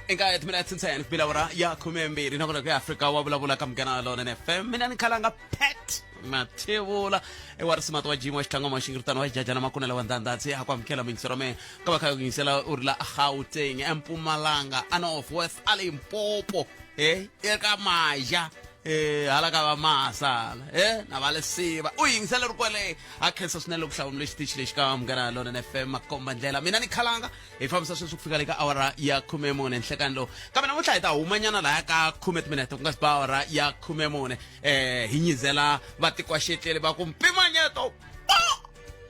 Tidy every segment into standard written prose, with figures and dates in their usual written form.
Eka timinetse ntsena ku bila awara ya 12 nakona ku ya Afrika wa vulavula ka Munghana Lonene FM. Mina ni khalanga Pat Mathebula i wa risimati wa jimo wa xitlangoma wa xingiritano wa xijajana makunela wa ndhandhatsi a ku amukela muyingiseri wa mehe ka va kha ku yingisela u ri la Gauteng, eMpumalanga, a North West, a Limpopo, eka Maja, hala ka va Masala, na va Lesiva u yingisela ri kwale. A khensa swinene loko hlawumule xitichi lexi ka Munghana Lonene FM makomba ndlela. Mina ni khalanga hi fambisa sweswi ku fika le ka awara ya 14 nhlekani lowu, kambe namuntlha hi ta humanyana laya ka khume timinete ku nga si ba awara ya 14, hi nyizela vatikwaxetleli va ku mpimanyeto.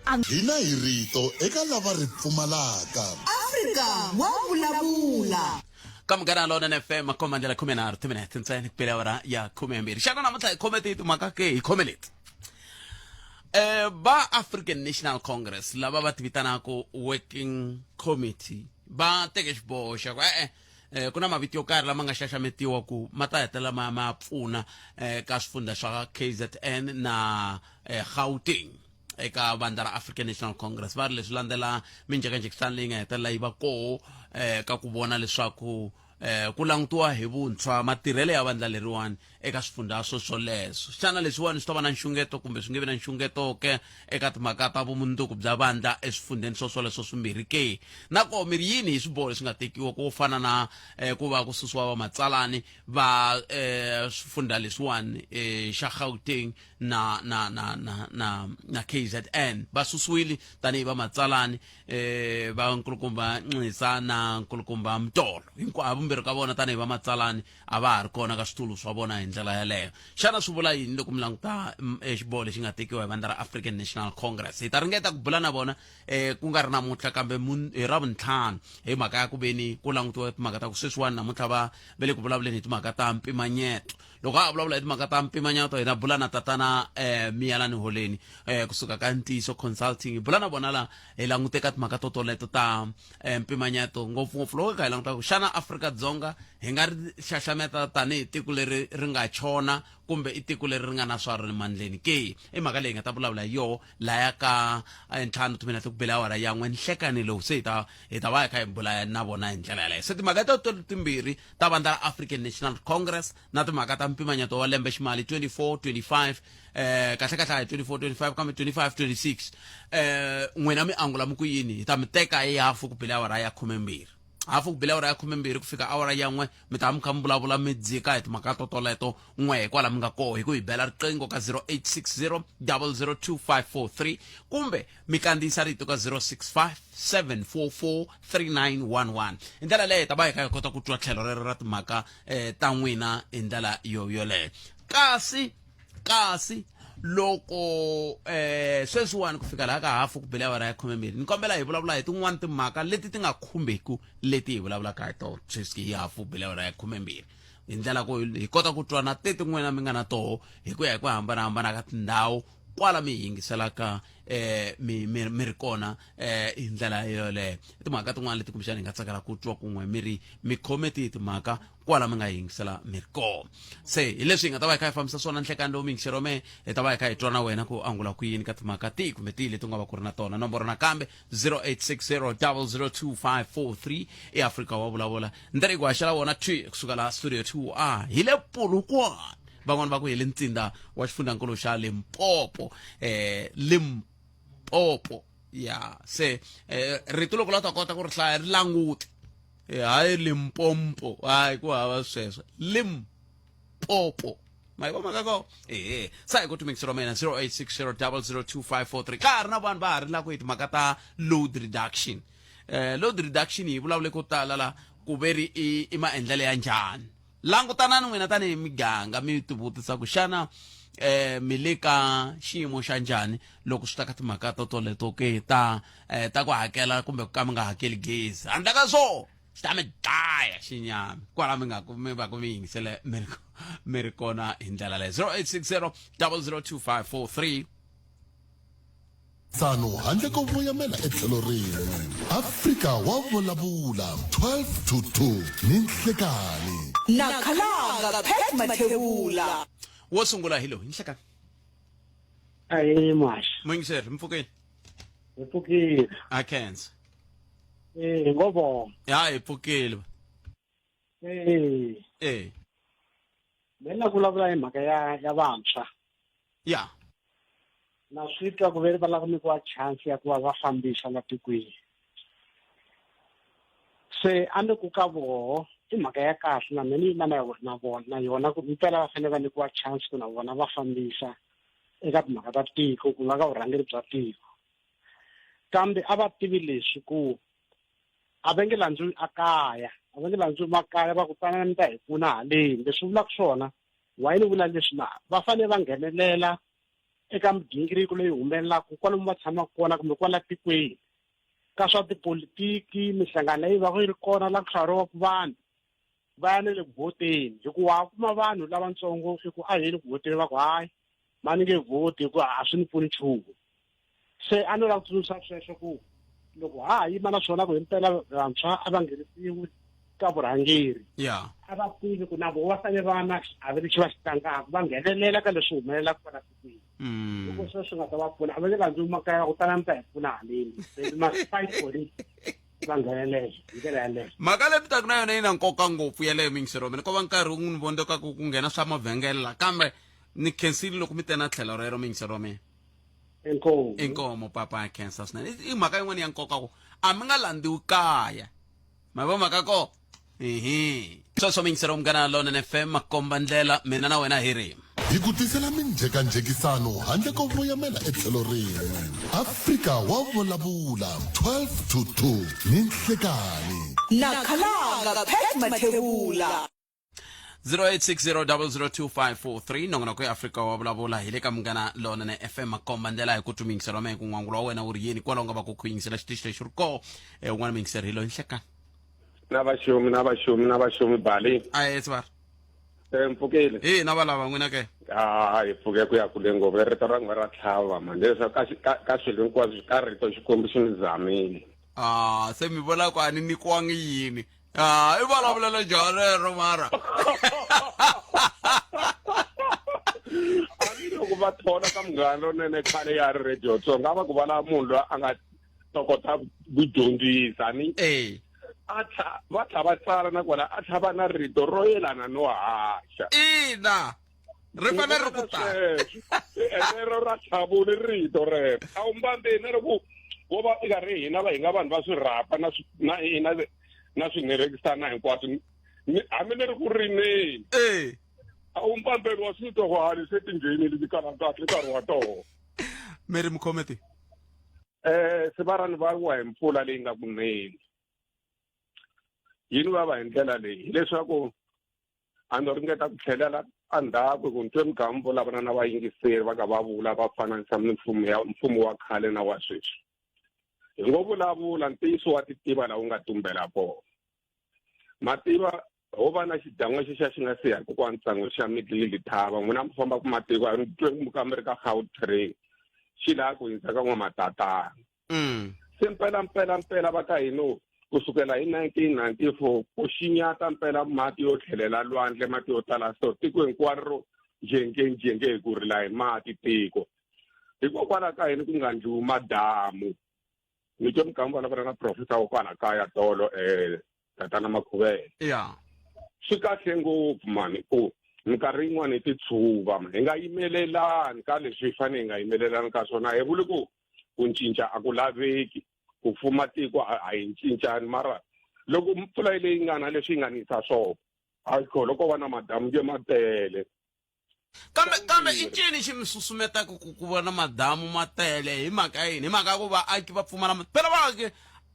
Hina hi rito eka lava ri pfumalaka. Afrika wa vulavula. Ka Munghana Lonene FM makomba ndlela, 13 timinete ntsena ku bele awara ya 12. Xana namuntlha hi khome tihi timhaka ke? Hi khome leti. Va African National Congress lava va tivitanaka Working Committee va teke xiboho xa ku e-e, ku na mavito yo karhi lama nga xaxametiwa ku ma ta hetelela ma pfuna ka swifundha swa KZN na Gauteng eka vandla ra African National Congress. Va ri leswi landzela minjhekanjhekisano leyi nga hetelela yi va koho ka ku vona leswaku ku langutiwa hi vuntshwa matirhelo ya vandla leriwani eka swifundha swo swoleswo. Xana leswiwani swi ta va na nxungeto kumbe swi nge vi na nxungeto ke eka timhaka ta vumundzuku bya vandla eswifundheni swo swoleswo swimbirhi ke? Na koho mi ri yini hi swiboho leswi nga tekiwa ku fana na ku va ku susiwa vamatsalani va swifundha leswiwani, xa Gauteng na KZN? Va susiwile tanihi vamatsalani va nkulukumba Nxisa na nkulukumba Mtolo, hinkwavo vumbirhi ka vona tanihi vamatsalani a va ha ri kona ka switulu swa vona hi ndlela yaleyo. Xana swi vula yini loko mi languta xiboho lexi nga tekiwa hi vandla ra African National Congress? Hi ta ringeta ku bula na vona ku nga ri namuntlha kambe hi Ravuntlhanu, hi mhaka ya ku veni ku langutiwa timhaka ta ku sweswiwani namuntlha va ve le ku vulavuleni hi timhaka ta mpimanyeto. Loko a vulavula hi timhaka ta mpimanyeto, hi ta bula na tatana Miyalani Holeni kusuka ka Ntiyiso Consulting. Hi bula na vona la hi langute ka timhaka to toleto ta mpimanyeto, ngopfungopfu loko ka hi languta ku xana Afrika-Dzonga hi nga ri xaxameta tanihi tiko leri ri nga chona kumbe i tiko leri ri nga na swa ri mandleni ke. I mhaka leyi hi nga ta vulavula hi yoho laya ka 5 timinete ku bele awara ya 1 nhlekani lowu. Se hi ta va hi kha hi bula na vona hi ndlela yaleyo. Se timhaka to timbirhi ta vandla ra African National Congress na timhaka ta mpimanyeto wa lembe ximali 24 25, kahle kahle a hi 24 25 kambe 25 26, n'wina mi angula mi ku yini? Hi ta mi teka hi hafu ku bele awara ya 12, hafu ku bele awara ya 12 ku fika awara ya 1. Mi ta mi kha mi vulavula mi dzika hi timhaka to toleto n'we hi kwala mi nga koho hi ku hi bela riqingho ka 0860 002543 kumbe mi kandziyisa rito ka 065 744 3911. Hi ndlela leyo hi ta va hi kha hi kota ku twa tlhelo rero ra timhaka ta n'wina hi ndlela yo yoleyo. Kasi loko sweswiwani ku fika laha ka hafu ku bele awara ya 12, ni kombela hi vulavula hi tin'wani timhaka leti ti nga khumbeku leti hi vulavulaka hi tona sweswi hi hafu ku bele awara ya 12, hi ndlela ku hi kota ku twa na teti n'wina mi nga na toho hi ku ya hi ku hambanahambana ka tindhawu kwala mi yingiselaka mi ri kona hi ndlela yoleyo. I timhaka tin'wana leti kumbexana hi nga tsakela ku twa kun'we mi ri mi khome tihi timhaka kwala mi nga yingisela mi ri kona. Se hi leswi hi nga ta va hi kha hi fambisa swona nhlekani lowu miyingiselo mehe. Hi ta va hi kha hi twa na wena ku angula ku yini ka timhaka tihi kumbe tihi leti u nga va ku ri na tona. Nomboro nakambe 0860 002543. I Afrika wa vulavula ndere ku haxela wona twi kusuka laha studio 2 a hi le Polokwane. Van'wani va ku hi le ntsinda wa xifundzhankulu xa Limpopo, Limpopo ya se rito loko la ta kota ku ri hlaya ri languti, hayi Limpompo, hayi ku hava sweswo, Limpopo ma yi va mhaka ko ehe. Sa hi ku timikiselo mina 0860 002543. Ka ha ri na vanhu va ha ri la ku hi timhaka ta load reduction. Load reduction hi vulavule ko tala la ku ve ri i maendlelo ya njhani. Langutanani n'wina tanihi miganga mi tivutisa ku xana mi le ka xiyimo xa njhani loko swi ta ka timhaka to toleto ke ta ku hakela kumbe ku ka mi nga hakeli gezi. Handle ka swo xi ta mi dlaya xinyami kwala mi nga mi va ku mi yingisele mi ri kona hi ndlela leyo. 0860 002543. Tsano handle ko voyamela etlhelo rin'we. Afrika wa vulavula 12 to 2 ni nhlekani. Na khalanga Pat Mathebula. Wo sungula hi lowu hi nhlekani. Ahee muhaxi. Muyingiseri, mi pfukile? Hi pfukile. A khensa. Eh, hi ngo vona. Ya hi pfukile. Eh, Eh. Me la ku vulavula hi mhaka ya ya vantshwa. Ya. Na swi twa ku veri va lava ku nyikiwa chance ya ku va va fambisa la tikweni. Se a ni ku ka voho i mhaka ya kahle na mina ni yima na yona na vona na yona ku mpela va fanele va nyikiwa chance ku na vona va fambisa eka timhaka ta tiko ku nga ka vurhangeri bya tiko. Kambe a va tivi leswi ku a va nge landziwi a kaya a va nge landziwi makaya va ku tana mi ta hi pfuna haleni leswi vulaka swona why ni vula leswi na va fanele va nghenelela eka migingiriko leyi humelelaka kwalomu va tshamaka kona kumbe kwala tikweni ka swa tipolitiki minhlangano leyi va yi ri kona la ku hlawuriwaka vanhu va ya na le ku vhoteni hikuva wa kuma vanhu lavatsongo i ku a hi yeni ku vhoteni va ku hayi mani nge vhoti hikuva a swi ni pfuni nchumu se a no lava ku tsundzuxa sweswo ku loko ha ha yima na swona ku himpela vantshwa a va nghenisiwi ka vurhangeri ya a va tivi ku na vona va fanele va na xiave lexi va xi tlangaka va nghenelela ka leswi humelelaka kwala tikweni loko sweswo swi nga ta va pfuna a va nge landziwi makaya ku tala mi ta hi pfuna haleni they must fight for it va nghenelela hi ndlela yaleyo mhaka leyi mi taka na yona yi na nkoka ngopfu yaleyo mingisero mina ko va nkarhi wu ni vondzekaku ku nghena swa mavhengele la kambe ni khensile loko mi te na tlhelo rero mingisero wa mina inkomu inkomo papa ya khensa swinene I mhaka yin'wana ya nkoka ku a mi nga landziwi kaya ma vo mhaka ko ehe sweswo mingisero munghana lonene fm makomba ndlela mina na wena hi ri hi ku tisela minjhekanjhekisano handle ko voyamela etlhelo rin'we afrika wa vulavula 12 to 2 ni nhlekani Na Khalanga Pat Mathebula. 0860002543 nongonoko ya afrika wa vulavula hi le ka munghana lonene fm makomba ndlela hi ku twi miyingiselo wa mehe ku n'wangulo wa wena wu ri yini kwalaho nga va ku ku yingisela xitichi lexi ri koho um un'wana miyingiselo hi loyi nhlekani na vaxumi na vaxumi na vaxumi bali a ye sivara Eh, mpfukile hi na valava n'wina ke a hi pfuke ku ya kule ngopfu rito ra n'we ra tlhava mani leswaku ka ka swilo hinkwaswo ka rito xikwembu xi ni zamile a se mi vona ku a ni nyikiwangi yini a i vulavulelo njhani rero mara a ni loko va thola ka munghana lonene khale ya ri radio tsonga a va ku vala munhu loyi a nga tokota ku dyondzisa ni e a tlha va tlha va tsala nakona a tlha va na rito ro yelana no haxa ina ri fanele ri ku ta rero ra tlhavuli rito rero a wu mbambeni ri ku wo va i karhi hina va hi nga vanhu va swirhapa na na hina na swinerekisana hinkwaswo hambi ni ri ku rimeni e a wu mbambeni wa swi twa ku hani se tinghenile ti kala kahle nkarhi wa toho mi ri mukhometi sivarani va wa hi mpfula leyi nga kuneni yini vava hi ndlela leyi hileswaku a no ringeta ku tlhelela endzhaku ku ni twe mi kha mi vulavula na vayingiseri va ka va vula va fananisa mimfumo ya mfumo wa khale na wa sweswi hi ngo vulavula ntiyiso wa titiva laha wu nga tumbela kona mativa ho va na xidan'wa xexiya xi nga siya kokwani ntsango xa mitlili thava n'wina mi famba ku matiko a ni twe mi ka mi ri ka Gautrain xi laha ku hindza ka n'wamatatana se mpela mpela mpela va ka hino kusukela hi 1994 ku xinyata mpela mati yo tlhelela lwandle mati yo tala so tiko hinkwaro ro njenge njenge hi ku rila hi mati tiko hikokwalaho ka yini ku nga ndliwi madamu ni twe muganga vulavula na profesa wa kwala kaya tolo um tatana makhuvele ya swi kahle ngopfu mani ku minkarhi yin'wana hi titshuva hi nga yimelelani ka leswi hi fanele hi nga yimelelani ka swona hi vuli ku ku cinca a ku laveki ku fuma tiko a hi cincani mara loko mpfula leyi nga na leswi yi nga nisa swona a kho loko va na madamu nge ma tele kambe kambe i ncini xi mi susumetaka ku ku vona madamu ma tele hi mhaka yini hi mhaka ya ku vaaki va pfumala mati phela vaaki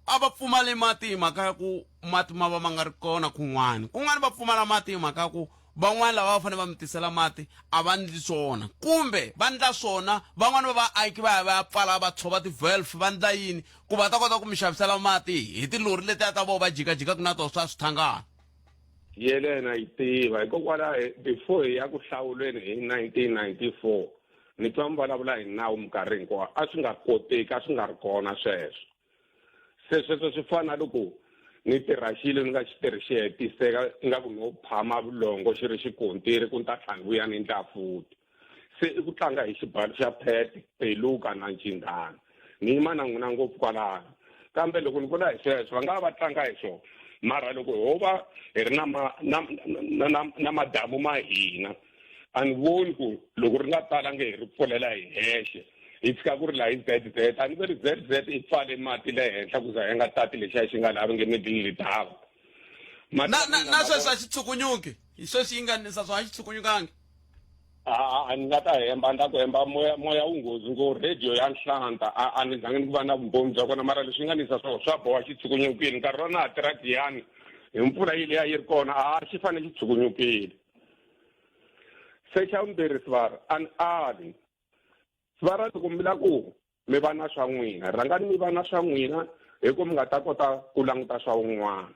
a va pfumali mati hi mhaka ya ku mati ma va ma nga ri kona kun'wana kun'wana va pfumala mati hi mhaka ya ku van'wana lava va fanele va mi tisela mati a va ndli swona kumbe va ndla swona van'wana va vaaki va ya va ya pfala va tshova ti-valve va ndla yini ku va ta kota ku mi xavisela mati hi tilori letiya ta vona va jikajikaka na tona swa swithangana Yelena yi tiva hikokwalaho before hi ya ku hlawuleni hi 1994 ni twa mi vulavula hi nawu minkarhi hinkwayo a swi nga koteki a swi nga ri kona sweswo se sweswo swi fana na loko ni tirha xilo ni nga xi tirhi xi hetiseka ingaku no phama vulongo xi ri xikontiri ku ni ta tlhela ni vuya ni ndla futhi se i ku tlanga hi xibalo xa pet peluka na ncindana ni yima na n'wina ngopfu kwalano Kambe loko ni vula hi sweswo va nga va tlanga hi swona, mara loko ho va hi ri na ma na na na na madamu ma hina, a ni voni ku loko ri nga talangi hi ri pfulela hi hexe hi tshika ku ri laha hi ZZ. A ni ve ri ZZ i pfale mati le henhla ku za ya nga tati lexiya xi nga laha va nge Middle Letaba. Na na na sweswi a xi tshukunyuki, hi sweswi yi nga nisa swo a xi tshukunyukangi. A ni nga ta hemba, ni ta ku hemba moya moya wu nghozi ngo radio ya nhlanta, a ni zangi ni ku va na vumbhoni bya kona, mara leswi nga nisa swona swa boha xi tshukunyukile nkarhi wa na ha tirha Giyani hi mpfula yi liya yi ri kona, a xi fanele xi tshukunyukile. Se xa vumbirhi, sivara a ni ali sivara, loko mi la ku mi va na swa n'wina, rhangani mi va na swa n'wina, hi ku mi nga ta kota ku languta swa wun'wana.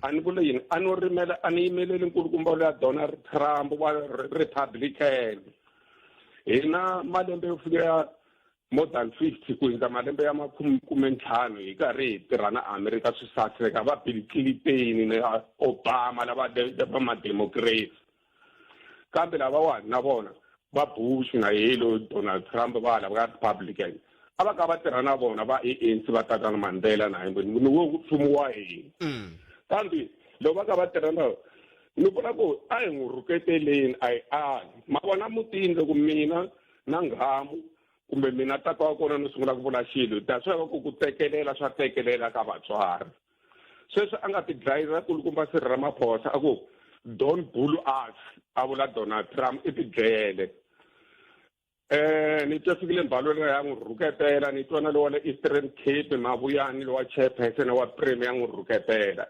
A ni vule yini, a no rimela, a ni yimeleli nkulukumba luya Donald Trump wa Republican. Hina malembe yo fika ya more than 50 ku hundza malembe ya 15 hi karhi hi tirha na America swi saseka, va Bill Clinton na Obama lava va ma-democrats, kambe lavawani na vona va Bush na yelo Donald Trump va lava ka Republican a va ka va tirha na vona va ANC va tatana Mandela na hinkwenu ni wo mfumo wa hina. Kambe loko va ka va tirha na ni vula ku a hi n'wi rhuketeleni, a hi ali ma vona mutini loko mina na nghamu kumbe mina tata wa kona ni sungula ku vula xilo, that's why va ku ku tekelela swa tekelela ka vatswari. Sweswi a nga ti dlayela kulukumba Cyril Ramaphosa a ku don't bully us, a vula Donald Trump i ti dlayele. Ni twa fikile mbalo ya n'wi rhuketela, ni twa na lowa le Eastern Cape Mavuyani lowa chairperson wa Premier ya n'wi rhuketela.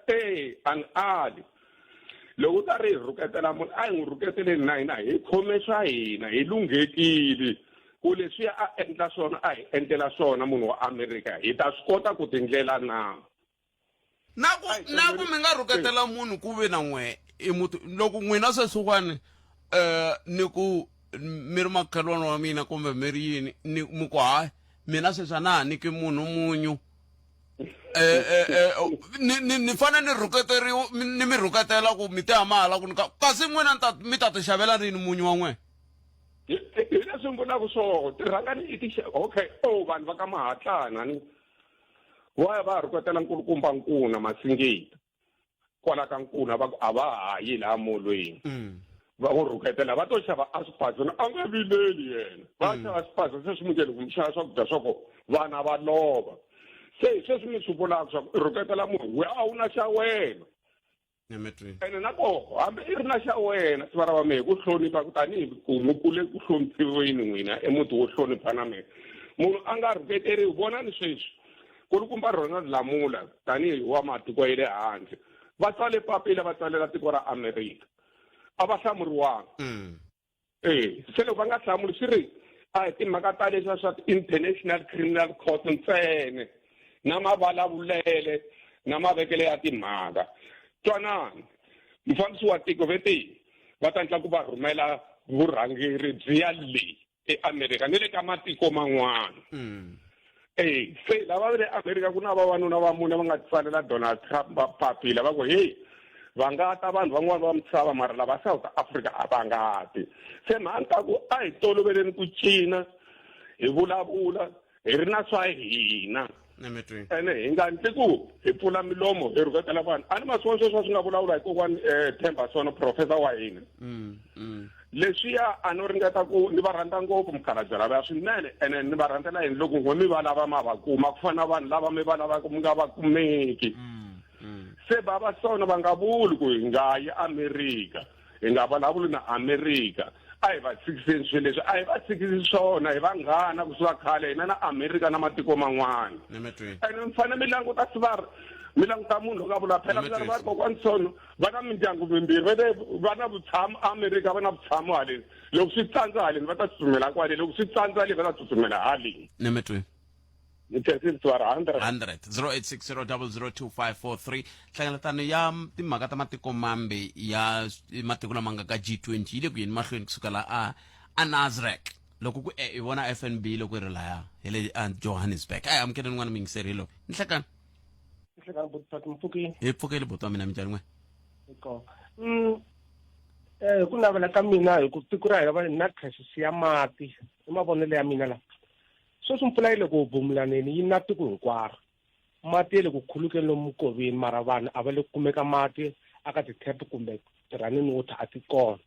A ni ali loko ta ri rhuketela munhu, a hi n'wi rhuketeleni na hina hi khome swa hina, hi lunghekile ku leswiya a endla swona a hi endlela swona munhu wa America, hi ta swi kota ku tindlela na na ku na ku mi nga rhuketela munhu ku ve na n'we i muti. Loko n'wina sweswiwani ni ku mi ri makhelwani wa mina kumbe mi ri yini, ni mi ku hayi mina sweswi a na ha nyiki munhu munyu, ni ni ni fanele ni rhuketeriwa, ni mi rhuketela ku mi te mahala ku ni ka, kasi n'wina ni ta mi ta ti xavela rini munyu wa n'wina? Hi leswi ni vulaka swona, tirhangani i ti okay, oh vanhu va ka Mahatlana ni va ya va rhuketela nkulukumba Nkuna Masingita kwala ka Nkuna, va ku a va ha yi laha molweni. Va ku rhuketela va to xava a swipazana, a nga vileli yena, va xava swipazana sweswi mundleni ku mi xava swakudya swa ko vana va lova. Se hi sweswi mi swi vulaka swa ku i rhuketela munhu we a wu na xa wena. Ene na koho hambi i ri na xa wena, sivara va mehe ku hlonipha ku tanihi ku mi kule ku hloniphiweni n'wina emuti wo hlonipha na mehe, munhu a nga rhuketeriwi. Vonani sweswi kulukumba Ronald Lamula tanihi wa matiko ya le handle va tsale papila va tsalela tiko ra America, a va hlamuriwanga. Se loko va nga hlamuli swi ri a hi timhaka ta leswiya swa ti-International Criminal Court ntsena na mavulavulele na mavekelo ya timhaka. Twanani, mufambisi wa tiko ve te va ta endla ku va rhumela vurhangeri byi ya le eAmerika ni le ka matiko man'wana. Se lava va le Amerika ku na vavanuna va mune va nga tsalela Donald Trump va papila va ku hey, va nga ta vanhu van'wana va misava mara lava South Africa a va nga ti. Se mhani ta ku a hi toloveleni ku cina hi vulavula hi ri na swa hina, ene hi nga ndli ku hi pfula milomo hi rhuketela vanhu. A ni ma swi vona sweswi swi nga vulavula hi kokwani Themba Sono professor wa hina. Leswiya a no ringeta ku ni va rhandza ngopfu mukhalabye lavaya swinene, ene ni va rhandzela yini loko n'we mi va lava ma va kuma ku fana na vanhu lava mi va lavaka mi nga va kumeki. Se va va Sono va nga vuli ku hi nga yi America, hi nga vulavuli na America, a hi va tshikiseni swilo leswi, a hi va tshikisi swona, hi vanghana kusuka khale hina na America na matiko man'wana. Ene mi fanele mi languta sivara, mi languta munhu loko a vula phela mi va kokwani Sono va na mindyangu mimbirhi, va le va na vutshamo America, va na vutshamo haleni, loko swi tsandza haleni va ta tsutsumela kwale, loko swi tsandza le va ta tsutsumela haleni. Ni khensile sivara 100. 100 0860002543. Nhlengeletano ya timhaka ta matiko mambe ya matiko lama nga ka G20 yi le ku yeni mahlweni kusukela a Nasrec. Loko ku i vona FNB loko yi ri laya hi le a Johannesburg. A hi amukeleni n'wana muyingiseri hi loyi. Nhlekani. Nhlekani buti Pati, mpfukile. Hi pfukile buti wa mina, minjhani n'we? Hi kona. Ku navela ka mina hi ku tiko ra hina va na crisis ya mati, i mavonelo ya mina lawa. Sweswi mpfula yi le ku bumulaneni, yi na tiko hinkwaro. Mati ya le ku khulukeni lomu mikoveni mara vanhu a va le ku kumeka mati aka ti-tap kumbe ti-running water a ti kona.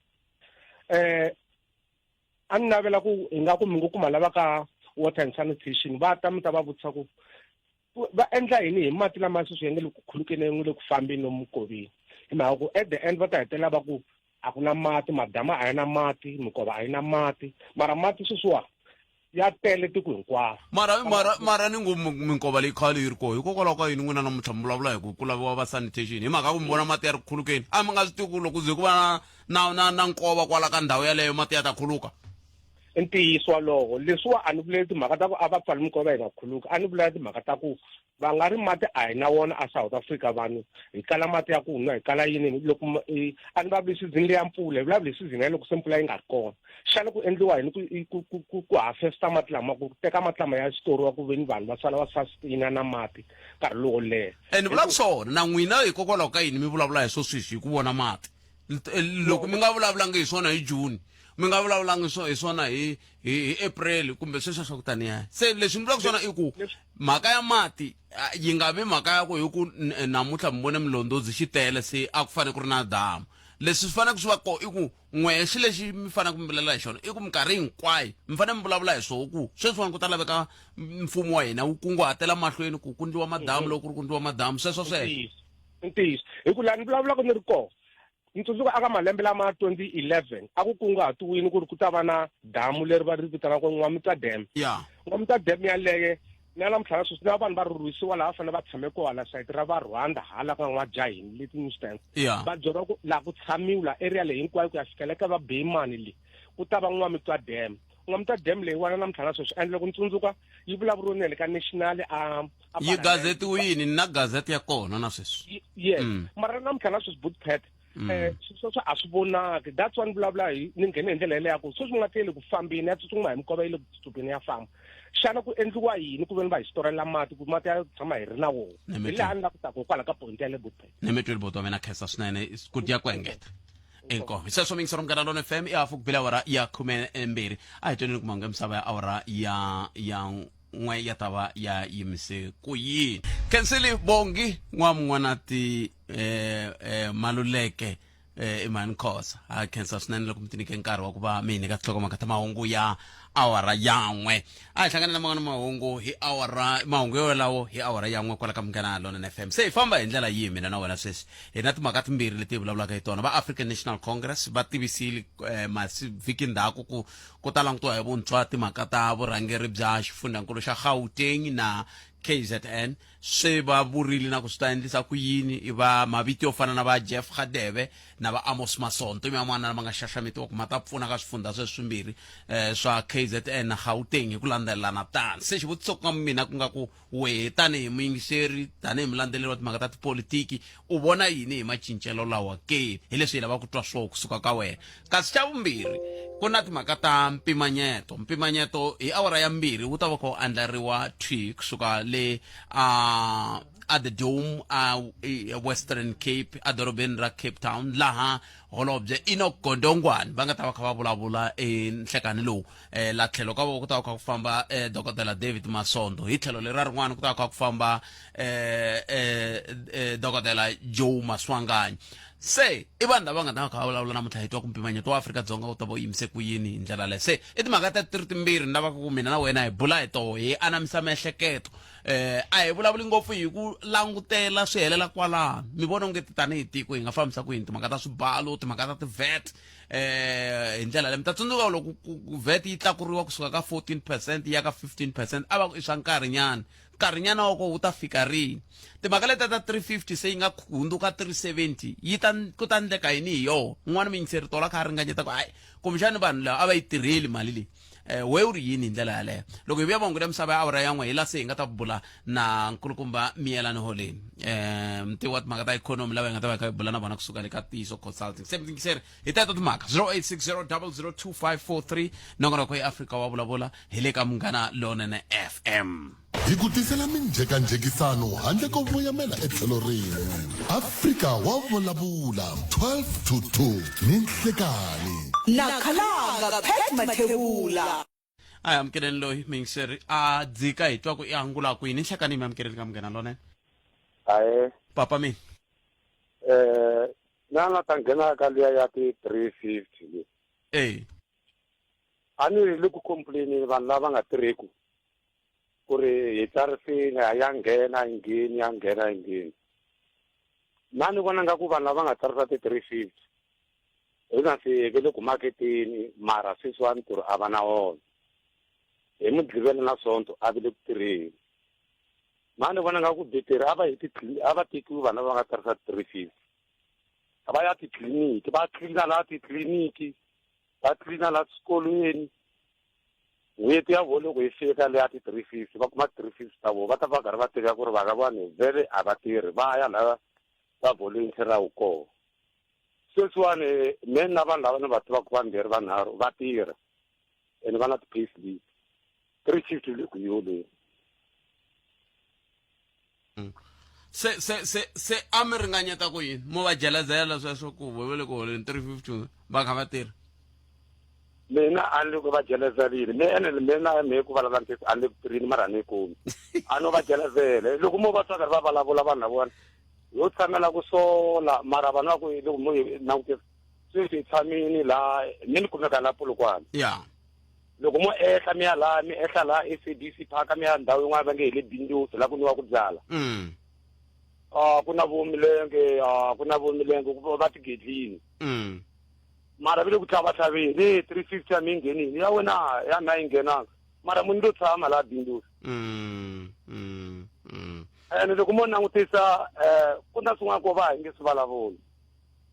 A ni navela ku ingaku mi ngo kuma lava ka water and sanitation va ta mi ta va vutisa ku va endla yini hi mati lama sweswi ya nga le ku khulukeni ya nga le ku fambeni lomu mikoveni. Hi mhaka ku at the end va ta hetelela va ku a ku na mati, madamu a ya na mati, minkova a yi na mati, mara mati sweswiwa ya tele tiko hinkwaro. Mara, mara, mara ni ngo minkova leyi khale yi ri koho, hikokwalaho ka yini n'wina namuntlha mi vulavula hi ku ku laviwa va sanitation? Hi mhaka ku mi vona mati ya ri ku khulukeni, a mi nga swi tivi ku loko ku ze ku va na, na, na, na nkova kwala ka ndhawu yaleyo mati ya ta khuluka? I ntiyiso walowo. Leswiwa a ni vuleli timhaka ta ku a va pfali minkova yi nga khuluki, a ni vulela timhaka ta ku va nga ri mati a hi na wona a South Africa, vanhu hi kala mati ya ku nwa, hi kala yini. Loko a ni vulavuli season leya mpfula, hi vulavula hi season ya loko se mpfula yi nga ri kona. Xana ku endliwa yini ku harvesta mati lama, ku teka mati lama ya switoriwa ku veni vanhu va sala va sustain na mati nkarhi lowo leha? Ene vula swona na n'wina, hikokwalaho ka yini mi vulavula hi swo sweswi hi ku vona mati? Loko mi nga vulavulangi hi swona hi June, mi nga vulavulangi hi swona hi April kumbe sweswo swa ku taniya. Se leswi ni vulaka swona i ku mhaka ya mati yi nga vi mhaka ya ku hi ku namuntlha mi vone milondozi xi tele se a ku fanele ku ri na damu. Leswi swi faneleke swi va kona i ku n'wehe xilo lexi mi faneleke mi vulavula hi xona i ku minkarhi hinkwayo mi fanele mi vulavula hi swona ku sweswiwani ku ta laveka mfumo wa hina wu kunguhatela mahlweni ku ku ndliwa madamu, loko ku ri ku ndliwa madamu sweswo sweswo. I ntiyiso. Hi ku laha ni vulavulaka ni ri kona, ni tsundzuka aka malembe lama 2011 a ku kunguhatiwile ku ri ku ta va na damu leri va ri vitanaka N'wamitwa Dam. N'wamitwa Dam yaleye na namuntlha na sweswi na vanhu va rhurhisiwa laha va fanele va tshame kona hala sayiti ra va Rwanda hala ka N'wajaheni Liechtenstein. Va byeriwa ku laha ku tshamiwi laha area leyi hinkwayo ku ya fikela eka va Beyimani le ku ta va N'wamitwa Dam. N'wamitwa Dam leyiwani namuntlha na sweswi and loko ni tsundzuka yi vulavuriwe na le ka national a yi gazetiwini na gazete ya kona na sweswi. Yes. Mara namuntlha na sweswi Bootpet sweswo a swi vonaki. That's why ni vulavula hi ni nghene hi ndlela yeleyo ya ku sweswi mi nga tiyeli ku fambeni ya tsutsuma hi mikova yi le ku tsutsumeni ya famba. Xana ku endliwa yini ku veni va hi storela mati ku mati ya tshama hi ri na wona? Hi laha ni la ku taka hikwalaho ka point ya le Bootpet. Ni mi twile buti wa mina, khensa swinene ku dya ku engeta. Inkomu. Hi sweswo mingisero Munghana Lona FM i hafu ku bile awara ya 12. A hi tweneni ku mahungu ya misava ya awara ya 1 ya ta va ya yimise ku yini. Khensile Bongi n'wamun'wanati Maluleke Imani Khosa. Ha khensa swinene loko mi tinike nkarhi wa ku va mi hi nyika tinhlokomhaka ta mahungu ya awara ya 1. A hi hlangana na man'wana mahungu hi awara, mahungu yolawo hi awara ya 1 kwala ka Munghana Lonene FM. Se hi famba hi ndlela yihi mina na wena sweswi? Hi na timhaka timbirhi leti hi vulavulaka hi tona. Va African National Congress va tivisile mavhiki ndzhaku ku ku ta langutiwa hi vuntshwa timhaka ta vurhangeri bya xifundzankulu xa Gauteng na KZN. Se va vurile na ku swi ta endlisa ku yini i va mavito yo fana na va Jeff Radebe na va Amos Masonto i man'wana lama nga xaxametiwa ku ma ta pfuna ka swifundza sweswi swimbirhi swa KZN na Gauteng hi ku landzelelana tano. Se xivutiso ku nga mina ku nga ku wehe tanihi muyingiseri, tanihi mulandzeleri wa timhaka ta tipolitiki, u vona yini hi macincelo lawa ke? Hi leswi hi lavaka ku twa swona kusuka ka wena. Kasi xa vumbirhi, ku na timhaka ta mpimanyeto. Mpimanyeto hi awara ya 2 wu ta va kha wu andlariwa thwi kusuka le a a The Dome a Western Cape edorobeni ra Cape Town, laha holobye Enoch Godongwana va nga ta va kha va vulavula enhlekani lowu. La tlhelo ka voko ku ta va kha ku famba dokodela David Masondo, hi tlhelo lera rin'wana ku ta va kha ku famba dokodela Joe Maswanganyi. Se i vanhu lava nga ta va kha va vulavula namuntlha, hi twa ku mpimanyeto wa Afrika-Dzonga wu ta va wu yimise ku yini hi ndlela leyo. Se i timhaka ta ti ri timbirhi ni lavaka ku mina na wena hi bula hi toho, hi anamisa miehleketo. A hi vulavuli ngopfu hi ku langutela swi helela kwalano. Mi vona onge tanihi tiko hi nga fambisa ku yini timhaka ta swibalo, timhaka ta ti-VAT hi ndlela leyi? Mi ta tsundzuka loko VAT yi tlakuriwa kusuka ka 14% ya ka 15%, a va ku i swa nkarhinyana. Nkarhinyana wa kona wu ta fika rini? Timhaka letiya ta 350 se yi nga hundzuka 370, yi ta ku ta endleka yini hi yona? Un'wana muyingiseri tolo a kha a ringanyeta ku hayi kumbexani vanhu lava a va yi tirheli mali leyi. We u ri yini hi ndlela yaleyo? Loko hi vuya mahungu ya misava ya awara ya 1, hi la se hi nga ta bula na nkulukumba Miyelani Holeni, mutivi wa timhaka ta ikhonomi, lava hi nga ta va hi kha hi bula na vona kusuka le ka Tiyiso Consulting. Se muyingiseri, hi teto timhaka 0860002543. Nongonoko ya Afrika wa vulavula hi le ka Munghana Lonene FM. Hi ku tisela minjhekanjhekisano handle ko voyamela etlhelo rin'we. Afrika wa vulavula 12 to 2 ni nhlekani. Na khalanga Pat Mathebula. A hi amukeleni loyi muyingiseri a dzika hi twa ku i angula kwini. Nhlekani mi amukeleni ka Munghana Lonene. Ahe. Papa mina. Na na ta nghena ka liya ya ti 350 leyi. Eh. A ni ri le ku complain vanhu lava nga tirheku ku ri hi tsarisile a ya nghena yi ngheni ya nghena yi ngheni. Na ni vona nga ku vanhu lava nga tsarisa ti 350 hi na se ve le ku maketeni mara sweswiwani ntirho a va na wona. Hi Mugqivela na Sonto a vi le ku tirheni. Ma ni vona nga ku betere a va yi a va tekiwi vanhu lava nga tsarisa 350. A va ya titliliniki, va tlilina laha titliliniki, va tlilina laha swikolweni. N'hweti ya vona loko yi fika leya ti 350 va kuma 350 ta vona va ta va karhi va tiva ku ri va ka vanhu vhele a va tirhi va ya laha va volunteeraka kona. Sweswiwani me na vanhu lava ni va tivaka vambirhi vanharhu va tirha ene va na ti-pay slip. 350 le ku yoleni. Se se se se a mi ringanyeta ku yini? Mo va jelezela sweswo ku vo le ku holeni 350 va kha va tirha. Mina a ni le ku va jelezelini me ene mina me ku vulavula ntiyiso a ni le ku tirheni mara a ni yi kumi. A no va jelezele loko mo va twa karhi va vulavula vanhu lavawani yo tshamela ku sola mara vanhu va ku loko mo yi langutisa sweswi hi tshamini laha mi ni kumeka la Polokwane. Ya. Loko mo ehla mi ya laha mi ehla laha SABC Park mi ya ndhawu yin'wana va nge hi le Bindusi la ku nwiwa ku byala. Ah ku na vo milenge ah ku na vo milenge ku va tigedlini. Mara vi le ku tlhavatlhaveni e 350 ya mi nghenini ya wena ya na yi nghenanga mara munhu lo tshama laha Bindusi. Ene loko mo langutisa ku na swin'wana ko va hi nge swi vulavuli.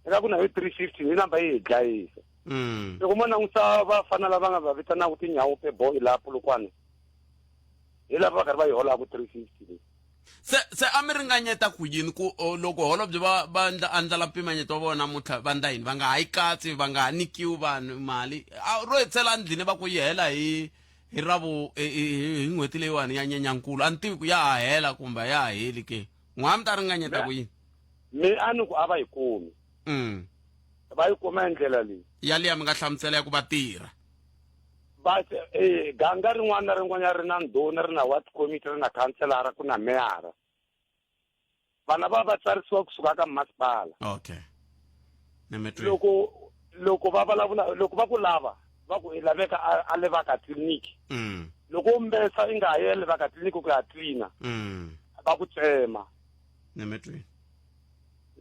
Eka ku na hi 350 hi namba yi hi dlayisa. Loko mo langutisa vafana lava nga va vitanaka tinyawupe boy laha Polokwane hi lava va karhi va yi holaka 350 leyi. Se se a mi ringanyeta ku yini ku loko holobye va va ndla andlala mpimanyeto wa vona namuntlha va ndla yini va nga ha yi katsi va nga ha nyikiwi vanhu mali a ro hetisela ndlini va ku yi hela hi hi ravu hi n'hweti leyiwani ya Nyenyankulu a ni tivi ku ya ha hela kumbe a ya ha heli ke n'wa mi ta ringanyeta ku yini? Mi a ni ku a va yi kumi. Va yi kuma hi ndlela leyi. Yaliya mi nga hlamusela ya ku va tirha. Va eh ganga rin'wana na rin'wanyana ri na ndhuna ri na ward committee ri na councilor ku na meyara. Vana va va tsarisiwa kusuka ka masipala. Okay. Loko loko va vulavula loko va ku lava va ku i laveka a levaka tliliniki. Loko u mbesa i nga ha yi levaka tliliniki ku ya tlina. Va ku tsema. Nemetweni.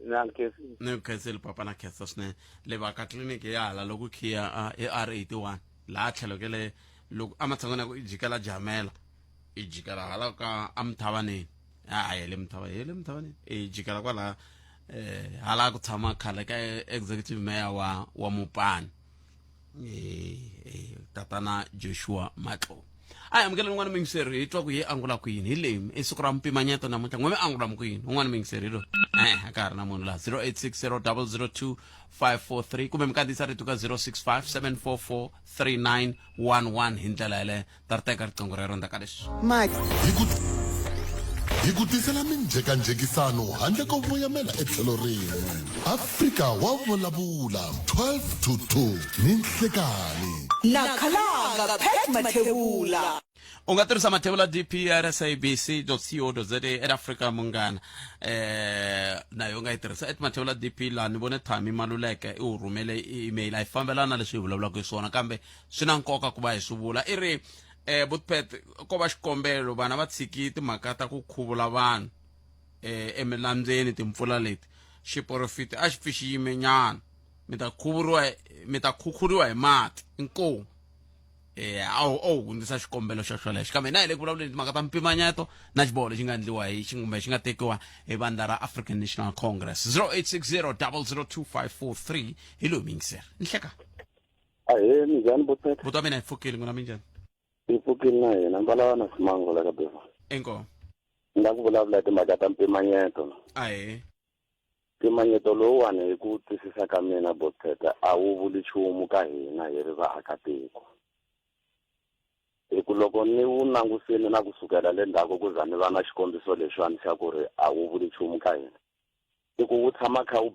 Na nkhensile. Ni khensile papa na khensa swinene. Levaka tliliniki ya hala loko khiya hi R81 laha tlhelo ke le loko ematshan'wini ya ku i jikela Jamela i jikela hala ka eMthavaneni. A hi le Mthava hi le Mthavaneni i jikela kwala hala ku tshama khale ka executive mayor wa wa Mopani. Tatana Joshua Matlo. A hi amukela un'wana muyingiseri hi twa ku yi angula ku yini hi leyi i siku ra mpimanyeto namuntlha n'we mi angula ku yini un'wana muyingiseri hi loyi a ka ha ri na munhu laha 0860002543 kumbe mi kandziyisa rito ka 0657443911 hi ndlela yaleyo ta ri teka riqingho rero ndzhaku ka leswi. Hi ku tisela minjhekanjhekisano handle ko voyamela etlhelo rin'we. Afrika wa vulavula 12 to 2 ni nhlekani. Na Khalanga Pat Mathebula. U nga tirhisa Mathebula DP at sabc.co.za at Africa Munghana na yo nga yi tirhisa at Mathebula DP laha ni vone Thami Maluleke i wu rhumele email a yi fambelana na leswi hi vulavulaka hi swona kambe swi na nkoka ku va hi swi vula i ri eh Butpet ko va xikombelo vana va tshiki timhaka ta ku khuvula vanhu eh emilambyeni timpfula leti xiporofiti a xi pfi xi yime nyana mi ta khuvuriwa mi ta khukhuriwa hi mati inkomu eh a wu hundzisa xikombelo xa xolexo kambe na hi le ku vulavuleni timhaka ta mpimanyeto na xiboho lexi nga endliwa hi xi kumbe xi nga tekiwa hi vandla ra African National Congress 0860 002543 hi loyi miyingiseri nhleka Ahee, minjhani Boteka? Buti wa mina hi pfukile n'wina minjhani? Hi pfukile na hina, ni na Simango la ka Beva. Inkomu. Ni la ku vulavula hi timhaka ta mpimanyeto. Ahee. Mpimanyeto lowuwani hi ku twisisa ka mina Boteka a wu vuli nchumu ka hina hi ri vaakatiko. Hi ku loko ni wu langusile na kusukela le ndzhaku ku za ni va na xikombiso lexiwani xa ku ri a wu vuli nchumu ka hina. I ku wu tshama kha wu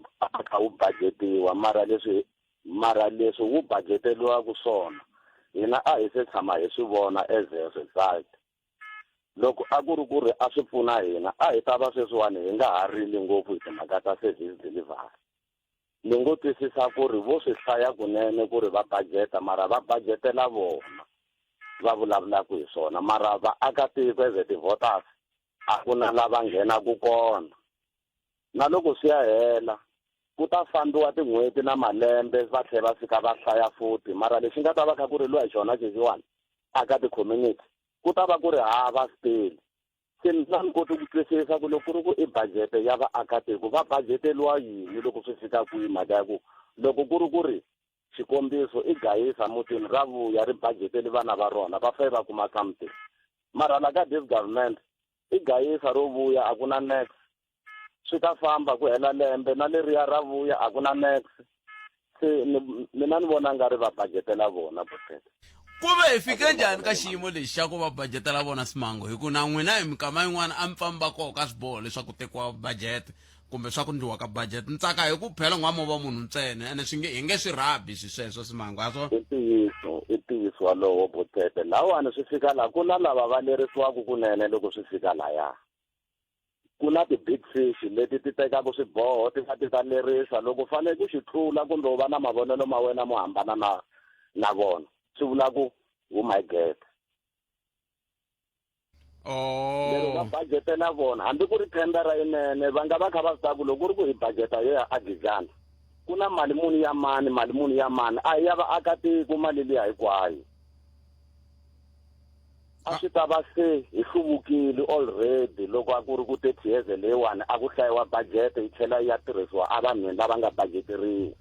kha wu budgetiwa mara leswi mara leswi wu budgeteriwaka swona. Hina a hi se tshama hi swi vona as a result. Loko a ku ri ku ri a swi pfuna hina a hi ta va sweswiwani hi nga ha rili ngopfu hi timhaka ta service delivery. Ni ngo twisisa ku ri vo swi hlaya kunene ku ri va budget-a mara va budget-ela vona va vulavulaka hi swona mara vaakatiko as a ti-voters a ku na lava nghenaku kona. Na loko swi ya hela ku ta fambiwa tin'hweti na malembe va tlhela va fika va hlaya futhi mara lexi nga ta va kha ku riliwa hi xona xexiwani aka ti-community ku ta va ku ri hava still. Se mina ni koti ku twisisa ku loko ku ri ku i budget ya vaakatiko va budgeteriwa yini loko swi fika kwihi mhaka ya ku loko ku ri ku ri xikombiso i gayisa mutini ra vuya ri budgeteli vana va rona va fanele va kuma something mara la ka this government i gayisa ro vuya a ku na nex swi ta famba ku hela lembe na leriya ra vuya a ku na nex se mina ni vona nga ri va budgetela vona botete ku ve hi fike njhani ka xiyimo lexi xa ku va budgetela vona simango hi ku na n'wina hi mikama yin'wana a mi famba koho ka swiboho leswaku tekiwa budget kumbe swa ku ndliwa ka budget ni tsaka hi ku phela n'wa mo va munhu ntsena ene swi nge hi nge swi rhabi swi sweswo simango a swona i ntiyiso i ntiyiso walowo botete lawani swi fika laha ku na lava va lerisiwaka kunene loko swi fika laya ku na ti-big fish leti ti tekaka swiboho ti va ti ta lerisa loko fanele ku xi tlula kumbe u va na mavonelo ma wena mo hambana na na vona swi vula ku who my get oh. Lero va budgetela vona hambi ku ri tendera yinene va nga va kha va swi tiva ku loko ku ri ku hi budgeta yo ya agijana ku na mali muni ya mani mali muni ya mani a hi ya vaakatiko mali liya hinkwayo a swi ta va se hi hluvukile already loko a ku ri ku 30 years leyiwani a ku hlayiwa budget yi tlhela yi ya tirhisiwa evanhwini lava nga budgeteriwa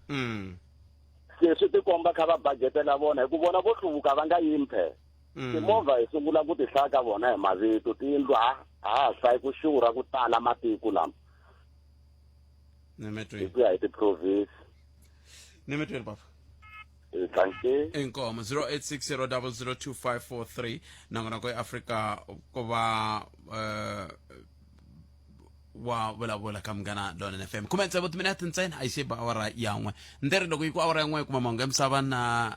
se swi tikomba kha va budgetela vona hi ku vona vo hluvuka va nga yimi phela timovha hi sungula ku ti hlaya ka vona hi mavito tiyindlu ha ha hlayi ku xurha ku tala matiko lama hi ku ya hi ti-province nimetweni baba Dankie. Inkomo 0860002543 nongonoko ya Afrika ku va wa vulavula ka Munghana Lonene FM. Khume tsevu timinete ntsena a yi se ba awara ya n'we. Ndzi ri loko yi ku awara ya n'we kuma mahungu ya misava na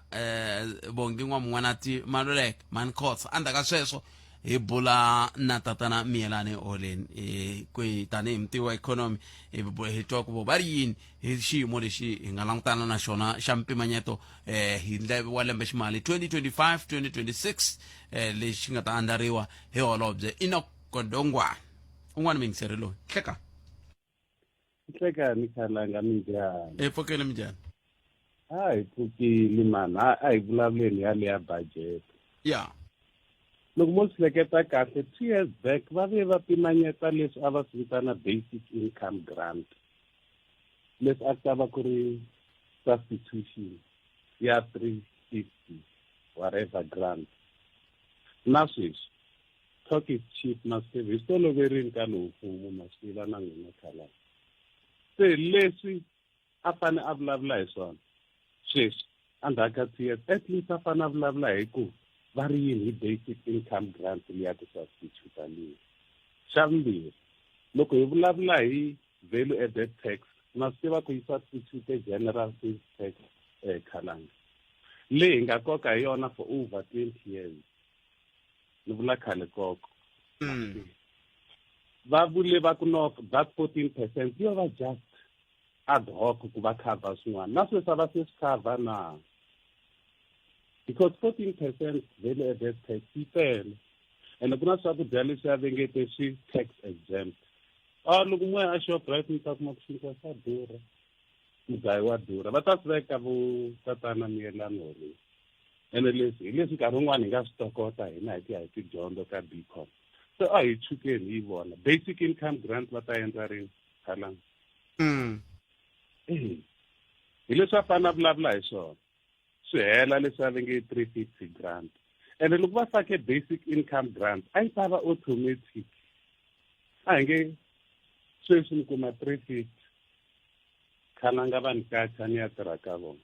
Bongi N'wamun'wanati Maluleke Mankhotsa. Endzhaku ka sweswo hi bula na tatana Miyelani Holeni kwihi tanihi mutivi wa ikhonomi hi twa ku vo va ri yini hi xiyimo lexi hi nga langutana na xona xa mpimanyeto hi wa lembe ximali 2025 2026 lexi nga ta andlariwa hi holobye Enoch Godongwana. Un'wana muyingiseri loyi hleka. Nhlekani khalanga minjhani? Hi pfukile minjhani? A hi pfukile mani, a hi vulavuleni ya leya budget. Ya. Loko mo swi hleketa kahle 2 years back va ve va pimanyeta leswi a va swi vitana basic income grant leswi a ku ta va ku ri substitution ya 350 whatever grant na sweswi talk is cheap na swi tiva hi swi toloverini ka lowu mfumo ma swi tiva na n'wina khalanga se leswi a fane a vulavula hi swona sweswi endzhaku ka 2 years at least a fane a vulavula hi ku va ri yini hi basic income grant liya ku substitute liya xa vumbirhi loko hi vulavula hi value added tax na swi tiva ku yi substitute general sales tax khalanga leyi hi nga koka hi yona for over 20 years ni vula khale koko va vule va ku no that 14% yo va just ad hoc ku va cover swin'wana na sweswi a va se swi cover na because 14% value added tax yi tele ene ku na swakudya leswi a ve nge te swi tax exempt a loko mo ya a Shoprite mi ta kuma ku xinkwa xa durha mugayo wa durha va ta swi veka vo tatana Miyelani Holeni ene leswi hi leswi nkarhi wun'wani hi nga swi tokota hina hi ku ya hi tidyondzo ka BCom se a hi chukeni hi vona basic income grant va ta endla rini khalanga hi leswi a fanele a vulavula hi swona swi hela leswi a va nge 350 grant ene loko va fake basic income grant a yi ta va automatic a hi nge sweswi ni kuma 350 khalanga va ni kacha ni ya tirha ka vona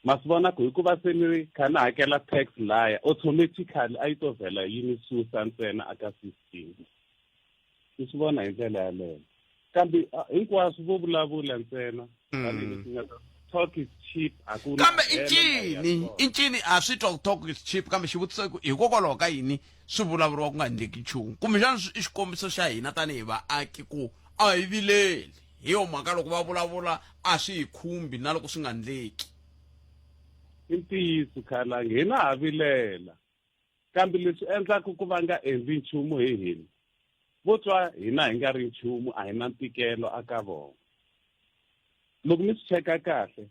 ma swi vona ku hikuva se ni kha ni hakela tax laya automatically a yi to vhela yi ni susa ntsena aka system ni swi vona hi ndlela yaleyo kambe hinkwaswo vo vulavula ntsena tanihileswi nga ta Talk is cheap a ku na Kambe i helo laha hi yaka ncini kona. i ncini a swi twa ku talk is cheap kambe xivutiso i ku hikokwalaho ka yini swi vulavuriwa ku nga endleki nchumu kumbexana i xikombiso xa hina tanihi vaaki ku a hi vileli hi yo mhaka loko va vulavula a swi hi khumbi na loko swi nga endleki. I ntiyiso Khalangi, hina ha vilela kambe leswi endlaka ku va nga endli nchumu hi hina vo twa hina hi nga ri nchumu a hi na ntikelo aka vona. Loko mi swi cheka kahle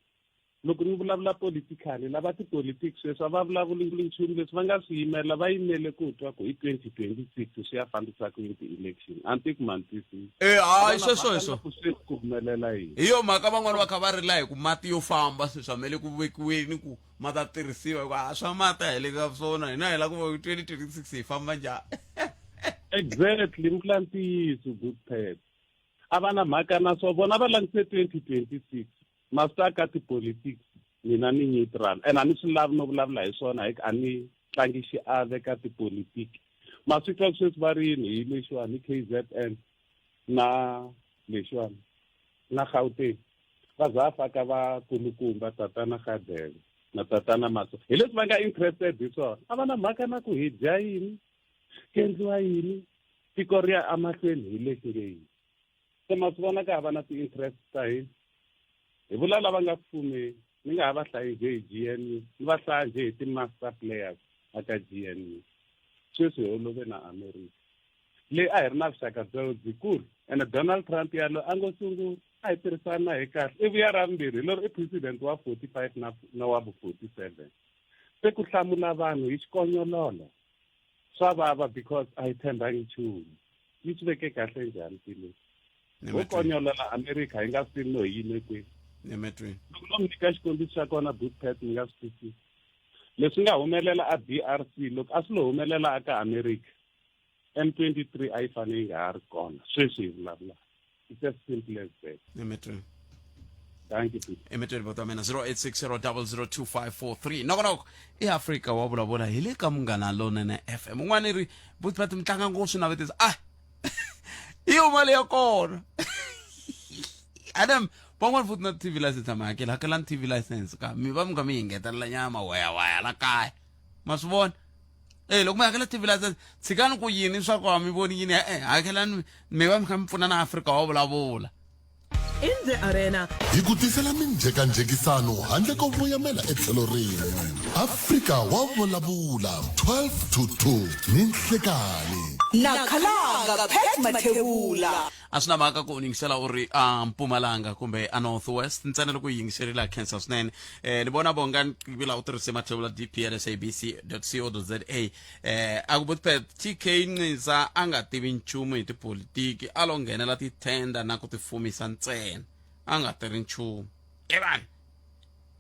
loko ni vulavula politically lava tipolitiki sweswi a va vulavuli nchumu leswi va nga swi yimela va yimele ku twa ku hi 2026 swi ya fambisa ku yini ti-election a ni tivi ku ma ni twisisa. E hayi sweswo hi swona ku sweswi ku humelela yini hi yo mhaka van'wani va kha va rila hi ku mati yo famba sweswi hamele ku vekiweni ku ma ta tirhisiwa hikuva a swa mati a hi le ka swona hina hi lava ku va 2026 hi famba njhani. Exactly mi vula ntiyiso good pet a va na mhaka na swo vona va langutise 2026 ma swi ka tipolitics mina ni neutral and a ni swi lavi no vulavula hi swona hi ku a ni tlangi xiave ka tipolitiki ma swi twa sweswi va ri yini hi lexiwani hi K_Z_N na lexiwani na Gauteng va za va faka vakulukumba tatana Gadebe na tatana Maso hi leswi va nga interested hi swona a va na mhaka na ku hi dya yini ku endliwa yini tiko ri ya emahlweni hi lexi nge yini se ma swi vona ka ha va na ti-interest ta hina hi vula lava nga ku fumeni ni nga ha va hlayi njhe hi G_N_U ni va hlaya njhe hi ti-master players aka G_N_U sweswi hi holove na America leyi a hi ri na vuxaka bya byikulu ene Donald Trump yalo a ngo sungula a hi tirhisana hi kahle i vuya ra vumbirhi hi lero i president wa 45 na na wa vu 47 se ku hlamula vanhu hi xikonyololo swa vava because a hi tshembangi nchumu yi swi veke kahle njhani tilo ho konyolola America hi nga swi tivi no hi yime kwihi loko no mi nyika xikombiso xa kona bootpet mi nga swi twisisi leswi nga humelela a D_R_C loko a swi lo humelela aka America M23 a yi fanele yi nga ha ri kona sweswi hi vulavulaka it's as simple as that Emetweni thank you Peter. Emetweni bota mina 0860002543 nokonoko i Afrika wa vulavula hi le ka Munghana Lonene FM un'wana i ri buti va mi tlanga ngopfu swinavetisa ah hi yo mali ya kona adam van'wana futhi na TV license a mi hakeli hakelani TV license ka mi va mi kha mi yi ngetelela nyama waya waya la kaya ma swi vona e loko mi hakela TV license tshikani ku yini swa ku a mi voni yini e-e hakelani mi va mi kha mi pfuna na Afrika wa vulavula In the arena. Hi ku tisela minjhekanjhekisano handle ko voyamela etlhelo rin'we. Afrika wa vulavula 12 to 2 ni nhlekani. Na Khalanga Pat Mathebula. A swi na mhaka ku u yingisela u ri a Mpumalanga kumbe a North West ntsena loko u yingiserile a khensa swinene. Eh ni vona Bongani Qibila u tirhise Mathebula dp@sabc.co.za eh a ku Butpet TK Nciza a nga tivi nchumu hi tipolitiki a lo nghenela tithenda na ku tifumisa ntsena a nga tirhi nchumu. Evan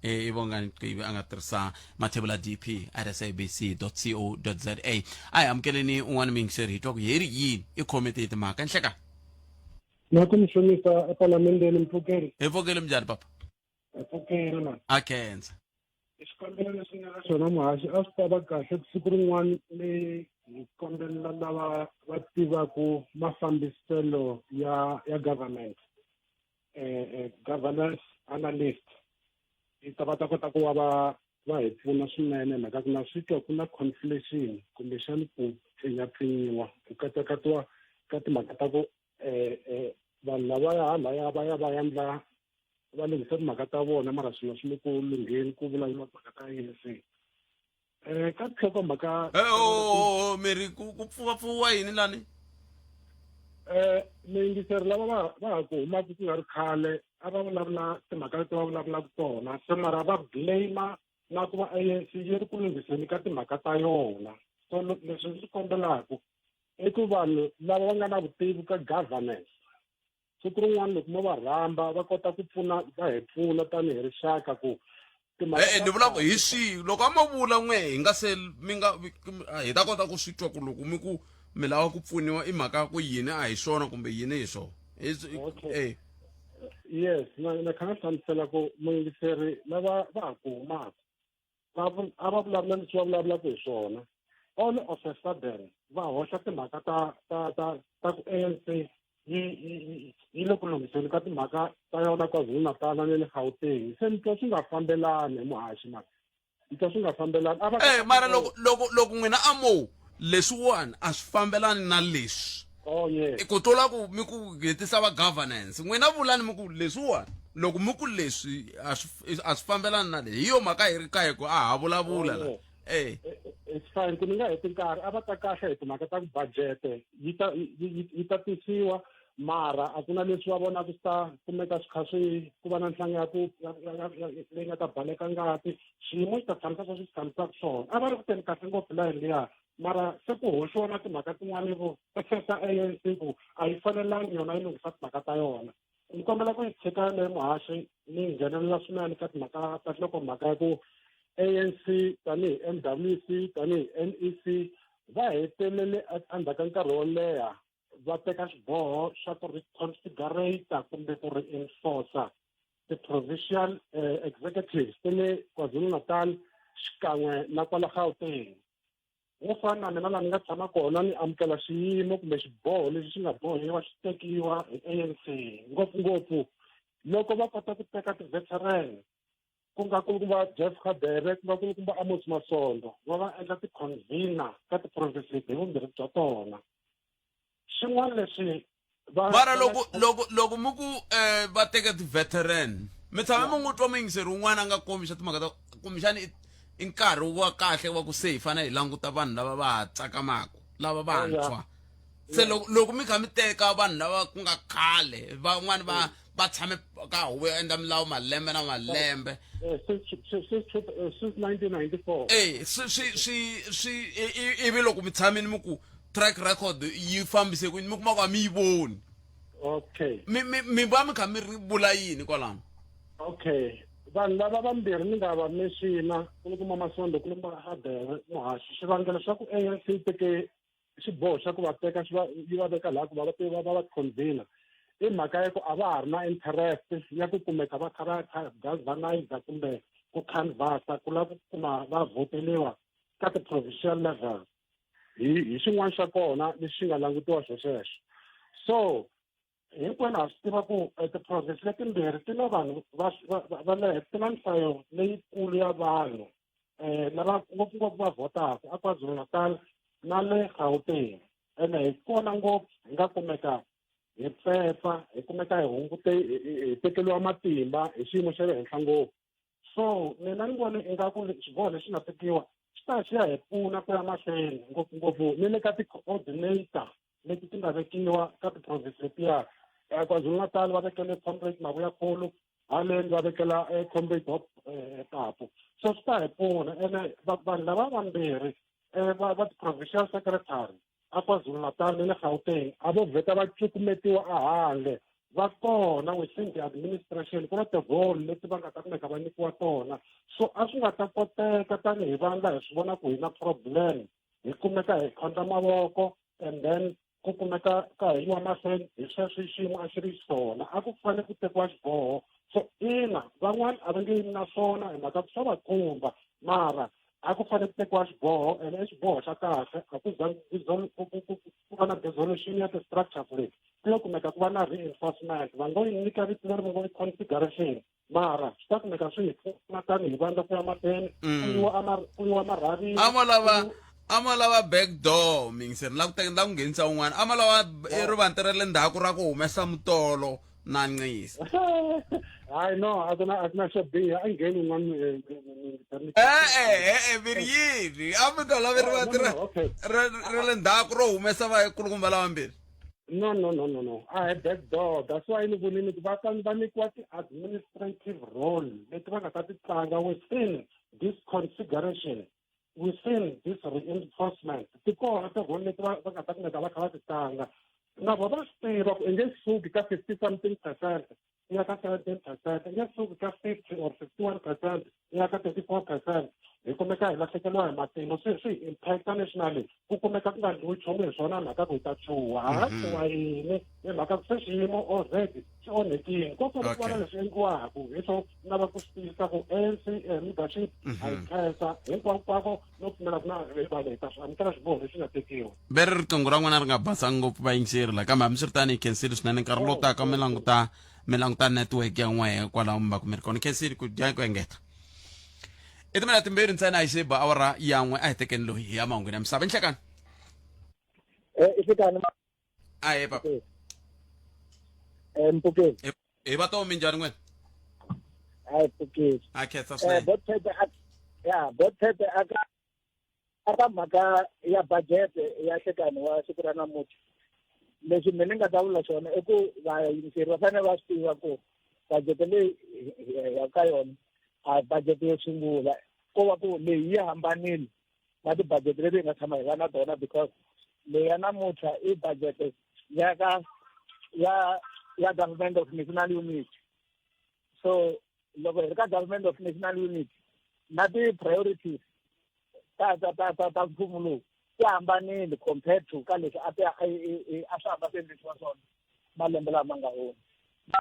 e i Bongani Qibi a nga tirhisa Mathebula dp at sabc.co.za a hi amukeleni un'wana muyingiseri hi twa ku heri yini i khome tihi timhaka nhleka Na ku mi xonisa epalamendeni mpfukeri. Hi pfukile minjhani papa? Hi pfukile na. A khensa. Xikombelo lexi nga na xona muhaxi a swi ta va kahle siku rin'wana mi hi kombelela lava va tivaku mafambiselo ya ya government governance analyst yi ta va ta kota ku va va va hi pfuna swinene mhaka ku na swi twa ku na conflation kumbexani ku pfinyapfinyiwa ku katsakatiwa ka timhaka ta ku vanhu lavaya halaya va ya va endla va lunghisa timhaka ta vona mara swilo swi le ku lungheni ku vulavuriwa timhaka ta ANC ka nhlokomhaka Eh, oh, oh, oh, mi ri ku ku pfuwapfuwa yini lani miyingiseri lava va va ha ku humaka ku nga ri khale a va vulavula timhaka leti va vulavulaka tona se mara va blame na ku va ANC yi ri ku lunghiseni ka timhaka ta yona so leswi ndzi swi kombelaka i ku vanhu lava va nga na vutivi ka governance siku rin'wana loko mo va rhamba va kota ku pfuna va hi pfuna tanihi rixaka ku e-e ni vula ku hi swihi loko a mo vula n'we hi nga se mi nga hi ta kota ku swi twa ku loko mi ku mi lava ku pfuniwa i mhaka ku yini a hi swona kumbe yini hi swona okay. Yes na na kha na hlamusela ku muyingiseri lava va ha ku humaka va a va vulavula leswi va vulavulaka hi swona all of a sudden va hoxa timhaka ta ta ta ta ku ANC yi yi le ku lunghiseni ka timhaka ta yona KwaZulu-Natal na le Gauteng se ni twa swi nga fambelani hi muhaxi mara ni twa swi nga fambelani a va eh mara loko loko loko n'wina a mo leswiwani a swi fambelani na leswi oh yeah ku tlula ku mi ku hetisa va governance n'wina vulani mi ku leswiwani loko mi ku leswi a swi a swi fambelani na leswi hi yo mhaka hi ri ka hi ku a ha vulavula la Oh, eh it's fine ku ni nga heti nkarhi a va ta kahle hi timhaka ta ku budget yi ta yi ta tisiwa mara a ku na leswi va vonaka swi ta kumeka swi kha swi ku va na nhlanga ya ku leyi nga ta baleka ngati xiyimo xi ta tshamisa swa swi tshamisaka swona a va ri ku teni kahle ngopfu layeni liya mara se ku hoxiwa na timhaka tin'wana vo ta ANC ku a yi fanelangi yona yi lunghisa timhaka ta yona ni kombela ku yi tshika yaleyo muhaxi ni nghenelela swinene ka timhaka ta loko mhaka ya ku ANC tanihi MWC tanihi NEC va hetelele endzhaku ka nkarhi wo leha va teka xiboho xa ku reconfigurate kumbe ku reinforce ti-provincial executives ta le KwaZulu-Natal xikan'we na kwala Gauteng wo fana na mina laha ni nga tshama kona ni amukela xiyimo kumbe xiboho lexi xi nga bohiwa xi tekiwa hi ANC ngopfungopfu loko va kota ku teka ti-veteran ku nga kulukumba Jeff Khabebe ku nga kulukumba Amos Masondo va va endla ti-convener ka ti-province leti hi vumbirhi bya tona xin'wana leswi mara loko loko loko mi ku um va teka ti-veteran mi tshame mi n'wi twa muyingiseri wun'wana a nga kombisa timhaka ta kumbexani i nkarhi wa kahle wa ku se hi fanele hi languta vanhu lava va ha tsakamaka lava vantshwa se loko loko mi kha mi teka vanhu lava ku nga khale van'wani va va tshame ka huvo yo endla milawu malembe na malembe since 1994 eh swi swi swi swi ivi loko mi tshamini mi ku track record yi fambise ku yini mi kuma ku a mi yi voni okay mi mi mi va mi kha mi ri vula yini kwalano okay vanhu lava vambirhi ni nga va mexina kulukumba masondo kulukumba hadere muhaxi xivangelo xa ku ANC yi teke xiboho xa ku va teka xi va yi va veka laha ku va va va va va convener i mhaka ya ku a va ha ri na interest ya ku kumeka va kha va galvanize kumbe ku canvasa ku lava ku kuma va vhoteliwa ka ti-provincial level hi hi xin'wana xa kona lexi nga langutiwa xo xexo so hinkwenu ha swi tiva ku tiprovince letimbirhi ti na vanhu va va le ti na nhlayo leyikulu ya vanhu um lava ngopfungopfu va vhotaka a KwaZulu-Natal na le Gauteng ene hi kona ngopfu hi nga kumeka hi pfepfa hi kumeka hi hungute hi tekeriwa matimba hi xiyimo xa le henhla ngopfu so mina ni vona ingaku xiboho lexi nga tekiwa xi ta xi ya hi pfuna ku ya mahlweni ngopfungopfu ni le ka ti-coordinator leti ti nga vekiwa ka ti-province letiya KwaZulu-Natal va vekele comrade Mabuyakhulu haleni va vekela comrade Hope Papu so swi ta hi pfuna ene vanhu lava vambirhi va ti-provincial secretary a KwaZulu-Natal ni le Gauteng a vo vheta va cukumetiwa ehandle va kona within the administration ku na ti-role leti va nga ta kumeka va nyikiwa tona so a swi nga ta koteka tanihi vandla hi swi vona ku hi na problem hi kumeka hi khondla mavoko and then ku kumeka ka hi yiwa mahlweni hi sweswi xiyimo a xi ri xiswona a ku fanele ku tekiwa xiboho so ina van'wana a va nge yimi na swona hi mhaka ku swa va khumba mara a ku fanele ku tekiwa xiboho ene i xiboho xa kahle a ku zangi ku va na dissolution ya ti-structures leti ku yo kumeka ku va na reinforcement va ngo yi nyika vito leri va ngo i configuration mara swi ta kumeka swi hi pfuna tanihi vandla ku ya mahlweni ku yiwa ku yiwa marhavini a mo lava a mo lava back door mingiseri la ku teka la ku nghenisa un'wana a mo lava i rivanti ra le ndzhaku ra ku humesa mutolo na nqisa hayi no a ku na a ku na xo biha a ngheni un'wana e-e e-e mi ri yini a mi nga lavi rivanti ra le ndzhaku ro humesa vakulukumba lavambirhi no no no no no a hi back door that's why ni vonile ku va ta va nyikiwa ti-administrative role leti va nga ta ti tlanga within this configuration within this reinforcement ti kona ti-role leti va va nga ta kumeka va kha va ti tlanga na vona va swi tiva ku i nge suki ka 50 something percent i ya ka 17 percent i nge suki ka 50 or 51 percent i ya ka 34 percent. Hi kumeka hi lahlekeriwa hi matimu swi swi hi impact-a nationally ku kumeka ku nga ndliwi nchumu hi swona mhaka ku hi ta chuha ha Mhm. chuha yini hi mhaka ku se xiyimo already xi onhekile ko fanele ku va na Okay. leswi endliwaka hi swo lava ku swi tiyisa ku ANC leadership a yi khensa hinkwakwako no pfumela ku na vanhu hi ta swi amukela xiboho lexi nga tekiwa ve ri riqingho ra n'wina ri nga basanga ngopfu vayingiseri la kambe hambiswiritano hi khensile swinene nkarhi lowu taka mi languta mi languta network ya n'wehe kwalaho mi va ku mi ri kona khensile ku dya ku engeta i timela timbirhi ntsena a yi se ba awara yan'we a hi tekeni loyi hi ya mahungwini ya misava nhlekani Eh, i fikani a he papa eh mpukeni hi va to minjhani n'wina hayi pfukile a khensa eh swinene botete a ya botete aka aka mhaka ya budget ya hlekani wa siku ra namuntlha leswi mina ni nga ta vula swona i ku vayingiseri va fanele va swi tiva ku budget leyi hi ya ka yona a budget yo sungula ko va ku leyi yi hambanile na ti-budget leti hi nga tshama hi va na tona because leyi ya namuntlha i budget ya ka ya ya government of national unity so loko hi ri ka government of national unity na ti-priorities ta ta ta ta ta mfumo lowu ti hambanile compared to ka leswi a ti a swi hamba swi endlisiwa swona malembe lama nga hundza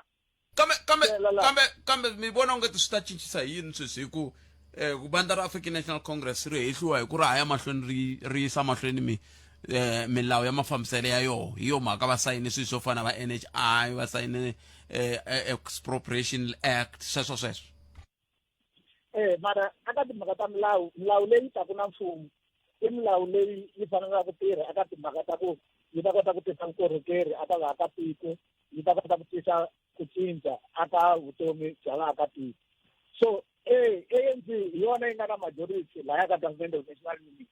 kambe kambe Tlhela la- kambe kambe mi vona onge swi ta cincisa hi yini sweswi hi ku eh, vandla ra African National Congress ri hehliwa hi ku ra ha ya mahlweni ri ri yisa mahlweni mi eh, milawu ya mafambiselo ya yoho hi yo mhaka va sayine swilo swo fana va NHI va sayine eh, eh, Expropriation Act sweswo sweswo eh mara aka timhaka ta milawu milawu leyi taka na mfumo i milawu leyi yi fanelaka ku tirha eka timhaka ta ku yi ta kota ku tisa vukorhokeri aka vaakatiko yi ta kota ku tisa ku cinca aka vutomi bya vaakatiko so eh ANC hi yona yi nga na majority laya ka government of national unity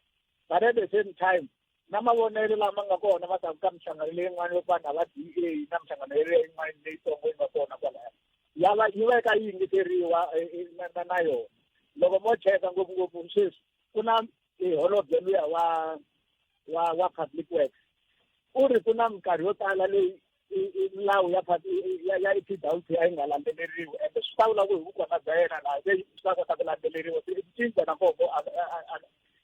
but at the same time na mavonelo lama nga kona ma taka ka minhlangano leyin'wana yo fana na va DA na minhlangano leyin'wana leyitsongo yi nga kona kwalaya ya va yi va yi ka yi yingiseriwa eh, eh, na na na yona loko mo cheka ngopfungopfu sweswi ku na eh, holobye luya wa wa wa public works u ri ku na minkarhi yo tala leyi milawu ya ya ya EPWP a yi nga landzeleriwi ende swi ta vula ku hi vukona bya yena laha se swi ta kota ku landzeleriwa se i ku cinca na koko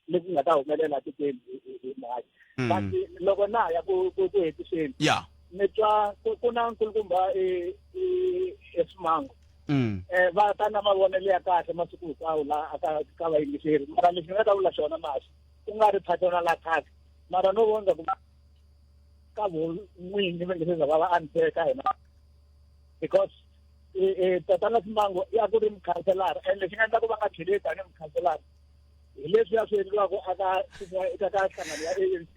leswi nga ta humelela tikweni hi mhaka Mm. but loko na ha ya ku ku ku hetiseni ya ni twa ku ku na nkulukumba e e eSimango mm. eh va ta na mavonelo ya kahle masiku hinkwawo la aka ka vayingiseri mara lexi ni nga ta vula xona masi ku nga ri personal attack mara no vona ku ka vo n'winyi va nge se za va va unfair ka hina because eh, eh, tatana Simango ya ku ri mukhanselara and lexi nga endla ku va nga tlheleli tanihi mukhanselara hi leswiya swi endliwaka aka eka ka nhlangano ya ANC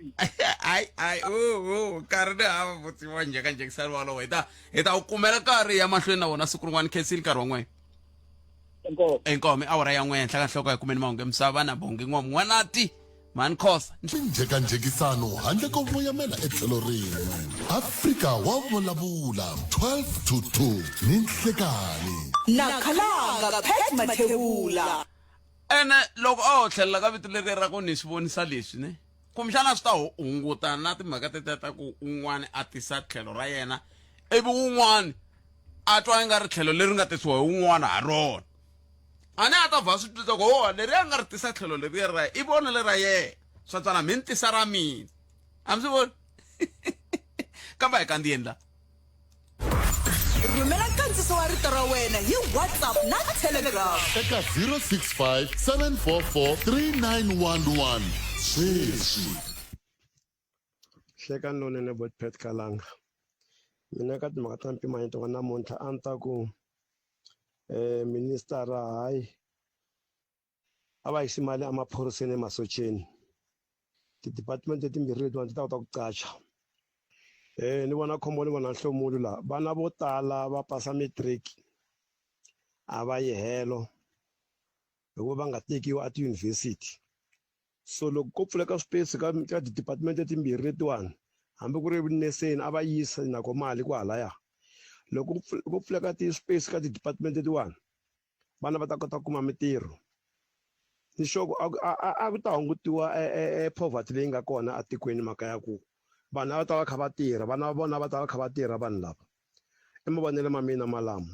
ai ai o o nkarhi ni hava futhi wa njhekanjhekisani walowo hi ta hi ta wu kumela nkarhi ya mahlweni na wona siku rin'wana khensile nkarhi wa n'wina inkomu inkomu i awara ya n'we henhla ka nhloko ya kumeni mahungu ya misava na bongi n'wan'wanati mhani khosa Minjhekanjhekisano handle ko voyamela etlhelo rin'we. Afrika wa vulavula 12 to 2 ni nhlekani. Na Khalanga Pat Mathebula. Ene loko a ho tlhelela ka vito leri ra ku ni swi vonisa leswi ne kumbexana swi ta hunguta na timhaka tetiya ta ku un'wana a tisa tlhelo ra yena ivi wun'wana a twa i nga ri tlhelo leri nga tisiwa hi wun'wana ha rona a ni a ta vha swi twisa ku ho leri a nga ri tisa tlhelo leriya ra i vona lera yena swa tsana mi ni tisa ra mina a mi swi voni kambe a hi kandziyeni la Rhumela nkandziso wa rito ra wena hi WhatsApp na Telegram. Eka 065 744 3911 sweswi. Hlekani lowunene bot Pat Kalanga mina ka timhaka ta mpimanyeto wa namuntlha a ni ta ku um ministara hayi a va yisi mali emaphoriseni emasocheni ti-department letimbirhi letiwani ti ta kota ku qacha eh ni vona khombo ni vona nhlomulo la vana vo tala va pasa matric a va yi helo hikuva va nga tekiwi a tiyunivhesiti so loko ko pfuleka swipesi ka ka ti-department timbirhi letiwani hambi ku ri vuneseni a va yisa nako mali kwahalaya loko ko pfuleka ti-space ka ti-department letiwani vana va ta kota ku kuma mitirho ni sure ku a ku ta hungutiwa e, e, e poverty leyi nga kona etikweni mhaka ya ku vanhu a va ta va kha va tirha vana va vona va ta va kha va tirha vanhu lava i mavonelo ma mina malamo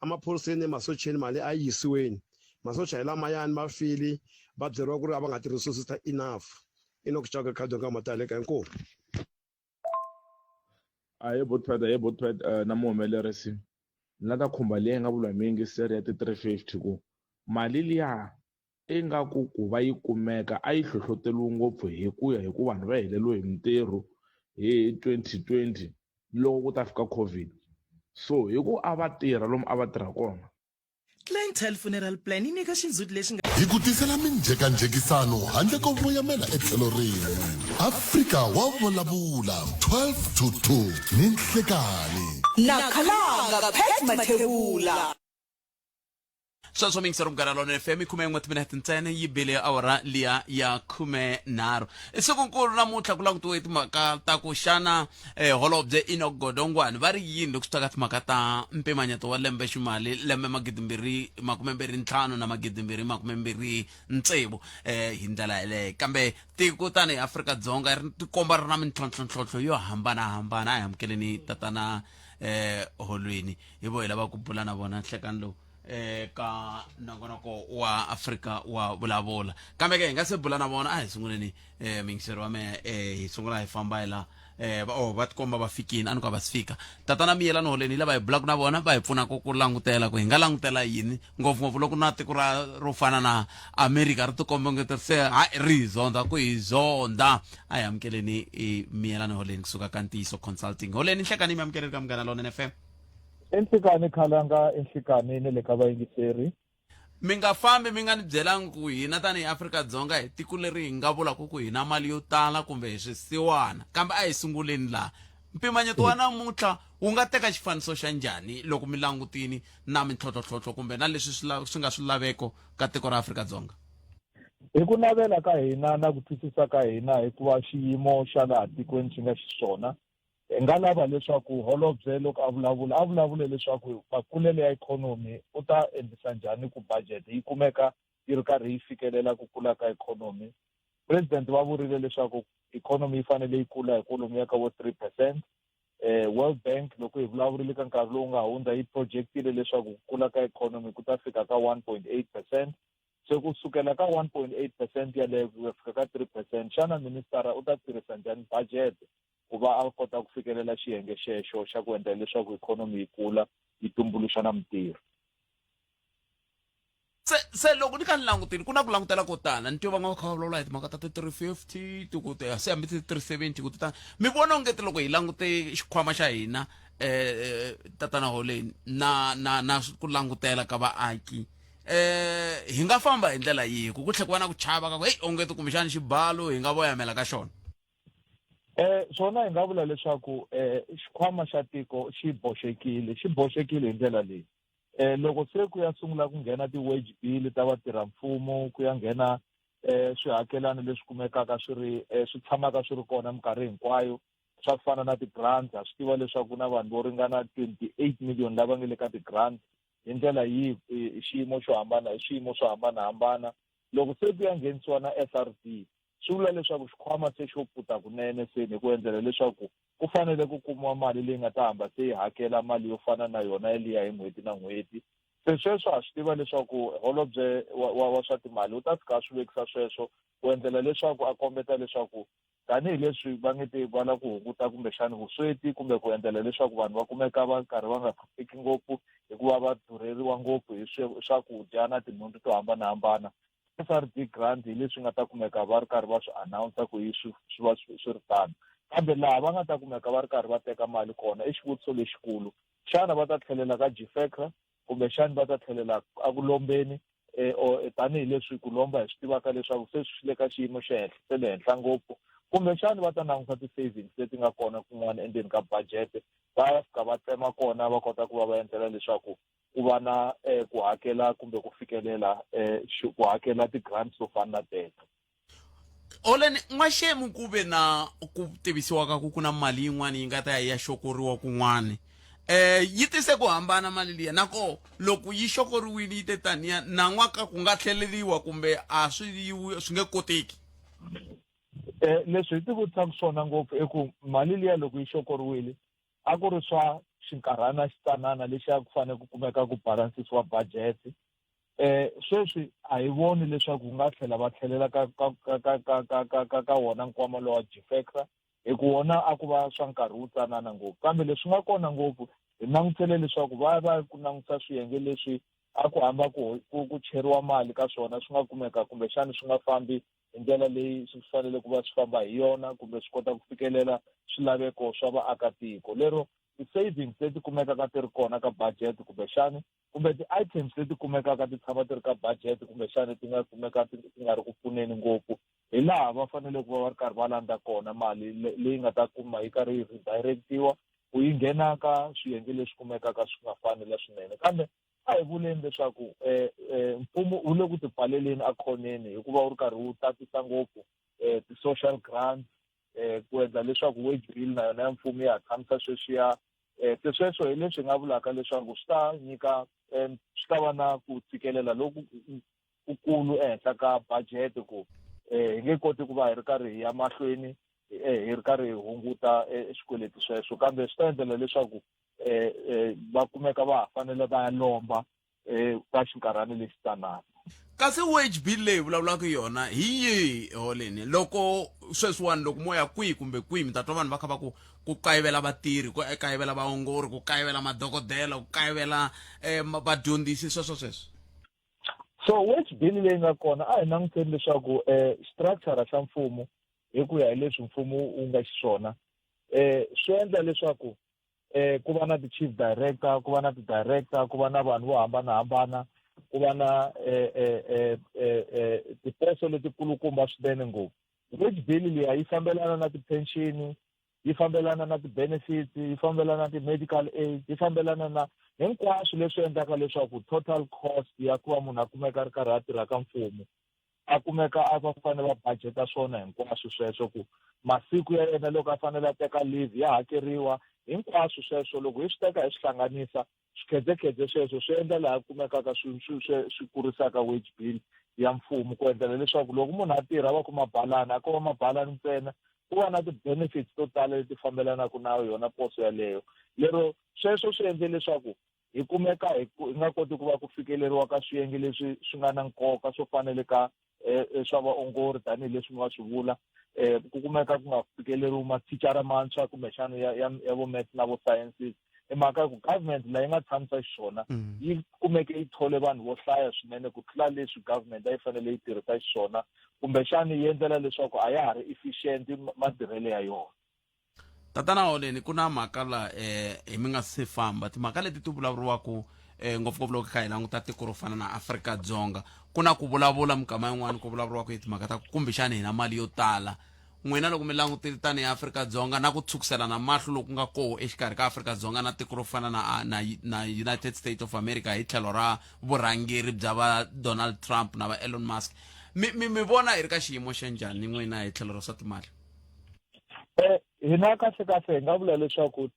emaphoriseni emasocheni mali a yi yisiweni Masocha hi lamayani va file va byeriwa ku ri a va nga ti resources ta enough. Enoch Chaka Khadwa ka Matale ka inkomu. Ahee botpet ahee botpet eh, na muhumelerisi ni la ta khumba leyi nga vula miyingiseri ya ti-350 ku mali liya ingaku ku va yi kumeka a yi hlohloteriwi ngopfu hi ku ya hi ku vanhu va heleriwe hi mintirho hi 2020 loko ku ta fika covid so hi ku a va tirha lomu a va tirha kona Clientele Funeral Plan yi nyika xindzhuti lexi nga. Hi ku tisela minjhekanjhekisano handle ko voyamela etlhelo rin'we. Afrika wa vulavula 12 to 2 ni nhlekani. Na Khalanga Pat Mathebula. Sweswo miyingiseri Munghana Lonene FM i 11 timinete ntsena yi bile awara liya ya 13. I sikunkulu namuntlha ku langutiwe timhaka ta ku xana eh, holobye Enoch Godongwana va ri yini loko swi ta ka timhaka ta mpimanyeto wa lembe ximali lembe 2025 na 2026 eh, hi ndlela yeleyo. Kambe tiko tanihi Afrika-Dzonga ri tikomba ri na mintlhontlhontlhontlho yo hambanahambana. A hi amukeleni tatana eh, holweni hi vo hi lava ku bula na vona nhlekani lowu eka nongonoko wa Afrika wa vulavula. Kambe ke hi nga se bula na vona a hi sunguleni eh miyingiseri wa mehe eh hi sungula hi famba hi la eh va oh va tikomba va fikini a ni ku a va si fika. Tatana Miyelani Holeni hi lava hi bulaka na vona va hi pfunaka ku langutela ku hi nga langutela yini ngopfungopfu loko na tiko ra ro fana na America ri tikomba nge se ha ri hi zondha ku hi zondha. A hi amukeleni i Miyelani Holeni kusuka ka Ntiyiso Consulting. Holeni nhlekani mi amukeleni ka Munghana Lonene FM. Enhlikani Khalanga, enhlikani ni le ka vayingiseri. Mi nga fambi mi nga ni byelangi ku hina tanihi Afrika-Dzonga hi tiko leri hi nga vulaka ku hi na mali yo tala kumbe hi swisiwana. Kambe a hi sunguleni laha. Mpimanyeto wa namuntlha wu nga teka xifaniso xa njhani loko mi langutini na mintlhontlhontlhontlho kumbe na leswi swi swi nga swilaveko ka tiko ra Afrika-Dzonga? Hi ku navela ka hina na ku twisisa ka hina hikuva xiyimo xa laha tikweni xi nga xiswona, Hi nga lava leswaku holobye loko a vulavula, a vulavule leswaku makulelo ya ikhonomi u ta endlisa njhani ku budget yi kumeka yi ri karhi yi fikelela ku kula ka ikhonomi. President va vurile leswaku ikhonomi yi fanele yi kula hi kwalomuya ka vo 3%. World Bank loko hi vulavurile ka nkarhi lowu nga hundza yi project-ile leswaku ku kula ka ikhonomi ku ta fika ka 1.8%. Se ku sukela ka 1.8 percent yaleyo ku ya fika ka 3 percent, xana ministara u ta tirhisa njhani budget ku va a kota ku fikelela xiyenge xexo xa ku endla leswaku ikhonomi yi kula yi tumbuluxa na mintirho? Se se loko ni kha ni langutile ku na ku langutela ko tala ni twe van'wana va kha va vulavula hi timhaka ta ti-350 ti ku se hambi ti-370 ku ti tani mi vona ongeti loko hi langute xikhwama xa hina eh tatana Holeni na na na ku langutela ka vaaki eh hi nga famba hi ndlela yihi ku ku tlhela ku va na ku chava ka ku heyi ongeti kumbexani xibalo hi nga voyamela ka xona Eh swona hi nga vula leswaku eh xikhwama xa tiko xi boxekile xi boxekile hi ndlela leyi eh loko se ku ya sungula ku nghena ti-wage bill ta vatirhamfumo ku ya nghena eh swihakelano leswi kumekaka swi ri eh, swi tshamaka swi ri kona minkarhi hinkwayo swa ku fana na ti-grants ha swi tiva leswaku ku na vanhu vo ringana 28 million lava nga le ka ti-grants hi ndlela yihi hi xiyimo xo hambana hi swiyimo swo hambanahambana loko se ku ya nghenisiwa na S_R_D swi vula leswaku xikhwama se xo pfuta kunene se ni ku endlela leswaku ku fanele ku kumiwa mali leyi nga ta hamba se yi hakela mali yo fana na yona yaliya hi n'hweti na n'hweti se sweswo ha swi tiva leswaku holobye wa, wa, wa swa timali u ta fika a swi vekisa sweswo ku endlela leswaku a kombeta leswaku tanihileswi va nge te va lava ku hunguta kumbexana vusweti kumbe ku endlela leswaku vanhu va kumeka va karhi va nga hlupheki ngopfu hikuva va durheriwa ngopfu hi swakudya na tinhundzu to hambanahambana S_R_D grant hi leswi nga ta kumeka va ri karhi va swi announce ku yi swi swi va swi ri tano kambe laha va nga ta kumeka va ri karhi va teka mali kona i xivutiso lexikulu xana va ta tlhelela ka Jifekra kumbexani va ta tlhelela a ku lombeni eh, or eh, tanihileswi ku lomba hi swi tivaka leswaku se swi le ka xiyimo xa henhla se le henhla ngopfu kumbexani va ta langusa ti-savings leti nga kona kun'wana endzeni ka budget va ya fika va tsema kona va kota ku va va endlela leswaku ku va na eh, ku hakela kumbe ku fikelela eh, ku hakela ti-grants to fana na teto. Oleni n'waxemu ku ve na ku tivisiwa ka ku ku na mali yin'wana yi nga ta ya yi ya xokoriwa kun'wana eh yi tise ku hambana mali liya nako loko yi xokoriwile yi te taniya nan'waka ku nga tlheleriwa kumbe a swi swi nge koteki eh leswi hi ti vutisaka swona ngopfu i ku mali liya loko yi xokoriwile a ku ri swa xinkarhana xitsanana lexi a ku fanele ku kumeka ku balansisiwa budget Sweswi a hi voni leswaku ku nga tlhela va tlhelela ka ka ka ka ka ka ka ka ka wona nkwama lowa GFECRA hi ku wona a ku va swa nkarhi wu tsanana ngopfu. Kambe leswi nga kona ngopfu hi langutisele leswaku va ya va ya ku langutisa swiyenge leswi a ku hamba ku ku ku cheriwa mali ka swona swi nga kumeka kumbexana swi nga fambi hi ndlela leyi swi fanele ku va swi famba hi yona kumbe swi kota ku fikelela swilaveko swa vaakatiko. Lero ti-savings leti kumekaka ti ri kona ka budget kumbexani kumbe ti-items leti kumekaka ti tshama ti ri ka budget kumbexani ti nga kumeka ti ti nga ri ku pfuneni ngopfu hi laha va fanele ku va va ri karhi va landza kona mali leyi nga ta kuma yi karhi yi redirectiwa ku yi nghena ka swiyenge leswi kumekaka swi nga fanela swinene. Kambe a hi vuleni leswaku um mfumo wu le ku tipfaleleni ekhoneni hikuva wu ri karhi wu tatisa ngopfu um ti-social grants um ku endla leswaku wage bill na yona ya mfumo ya ha tshamisa sweswiya. Um se sweswo hi leswi hi nga vulaka leswaku swi ta nyika um swi ta va na ku tshikelela loku kukulu ehenhla ka budget ku um hi nge koti ku va hi ri karhi hi ya mahlweni hi ri karhi hi hunguta swikweleti sweswo, kambe swi ta endlela leswaku um va kumeka va ha fanele va ya lomba um ka xinkarhana lexi tsanana. Kasi wage bill leyi vulavulaka yona hi yihi holeni? Loko sweswiwani loko mo ya kwihi kumbe kwihi mi ta twa vanhu va kha va ku ku kayivela vatirhi, ku kayivela vaongori, ku kayivela madokodela, ku kayivela um vadyondzisi, sweswo sweswo. So wage bill leyi nga kona a hi langutiseni leswaku um structure xa mfumo hi ku ya hi leswi mfumo wu nga xiswona um swi endla leswaku um ku va na ti-chief director, ku va na ti-director, ku va na vanhu vo hambanahambana, ku va na um tiposo letikulukumba swinene ngopfu. Wage bill liya yi fambelana na ti-pension, yi fambelana na ti-benefits, yi fambelana na ti-medical aid, yi fambelana na hinkwaswo leswi endlaka leswaku total cost ya ku va munhu a kumeka a ri karhi a tirha ka mfumo a kumeka a va fanele va budgeta swona hinkwaswo sweswo, ku masiku ya yena loko a fanele a teka leave ya hakeriwa, hinkwaswo sweswo loko hi swi teka hi swi hlanganisa swikhedzekhedze sweswo swi endla laha kumekaka swi swi swi swi kurisaka wage bill ya mfumo, ku endlela leswaku loko munhu a tirha va ku mabalani a ko va mabalani ntsena, ku va na ti-benefits to tala leti fambelanaka na yona poso yaleyo. Lero sweswo swi endle leswaku hi kumeka hi nga koti ku va ku fikeleriwa ka swiyenge leswi swi nga na nkoka swo fanele ka swa vaongori tanihileswi mi nga swi vula, ku kumeka ku nga fikeleriwi mathicara mantshwa kumbexana ya ya ya vo maths na vo sciences. I mhaka ya ku government la yi nga tshamisa xiswona yi kumeke yi thole vanhu vo hlaya swinene ku tlula leswi government a yi fanele yi tirhisa xiswona, kumbexana yi endlela leswaku a ya ha ri efficient matirhelo ya yona. Tatana Holeni, ku na mhaka la hi mi nga se famba, timhaka leti ti vulavuriwaka ngopfungopfu loko kha hi languta tiko ro fana na Afrika-Dzonga, ku na ku vulavula minkama yin'wana ku vulavuriwaka hi timhaka ta ku kumbexani hi na mali yo tala. N'wina loko mi langutile tanihi Afrika-Dzonga na ku tshukiselana mahlo loku nga koho exikarhi ka Afrika-Dzonga na tiko ro fana na na na United States of America hi tlhelo ra vurhangeri bya va Donald Trump na va Elon Musk, mi mi mi vona hi ri ka xiyimo xa njhani n'wina hi tlhelo ra swa timali? Hina kahle kahle hi nga vula leswaku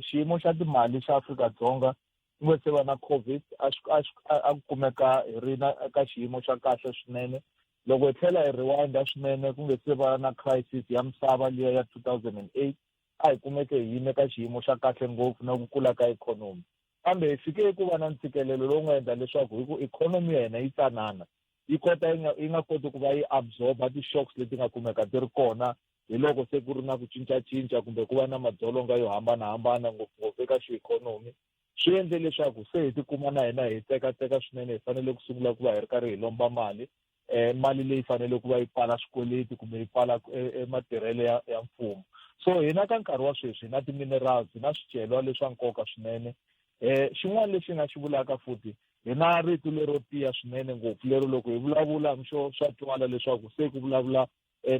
xiyimo xa timali xa Afrika-Dzonga ku nga se va na COVID a swi a swi a ku kumeka hi ri na ka xiyimo xa kahle swinene. Loko hi tlhela hi rewind swinene ku nge se va na crisis ya misava liya ya 2008 a hi kumeke hi yime ka xiyimo xa kahle ngopfu na ku kula ka ikhonomi. Kambe hi fike ku va na ntshikelelo lowu nga endla leswaku hi ku ikhonomi ya hina yi tsanana yi kota yi nga yi nga koti ku va yi absorb-a ti-shocks leti nga kumeka ti ri kona hi loko se ku ri na ku cincacinca kumbe ku va na madzolonga yo hambanahambana ngopfungopfu eka xiikhonomi. Swi endle leswaku se hi tikuma na hina hi tsekatseka swinene, hi fanele ku sungula ku va hi ri karhi hi lomba mali, mali leyi fanele ku va yi pfala swikweleti kumbe yi pfala matirhelo ya ya mfumo. So hina ka nkarhi wa sweswi hi na ti-minerals, hi na swicelwa leswa nkoka swinene. Xin'wana lexi hi nga xi vulaka futhi, hi na rito lero tiya swinene ngopfu lero loko hi vulavula I'm sure swa twala leswaku se ku vulavula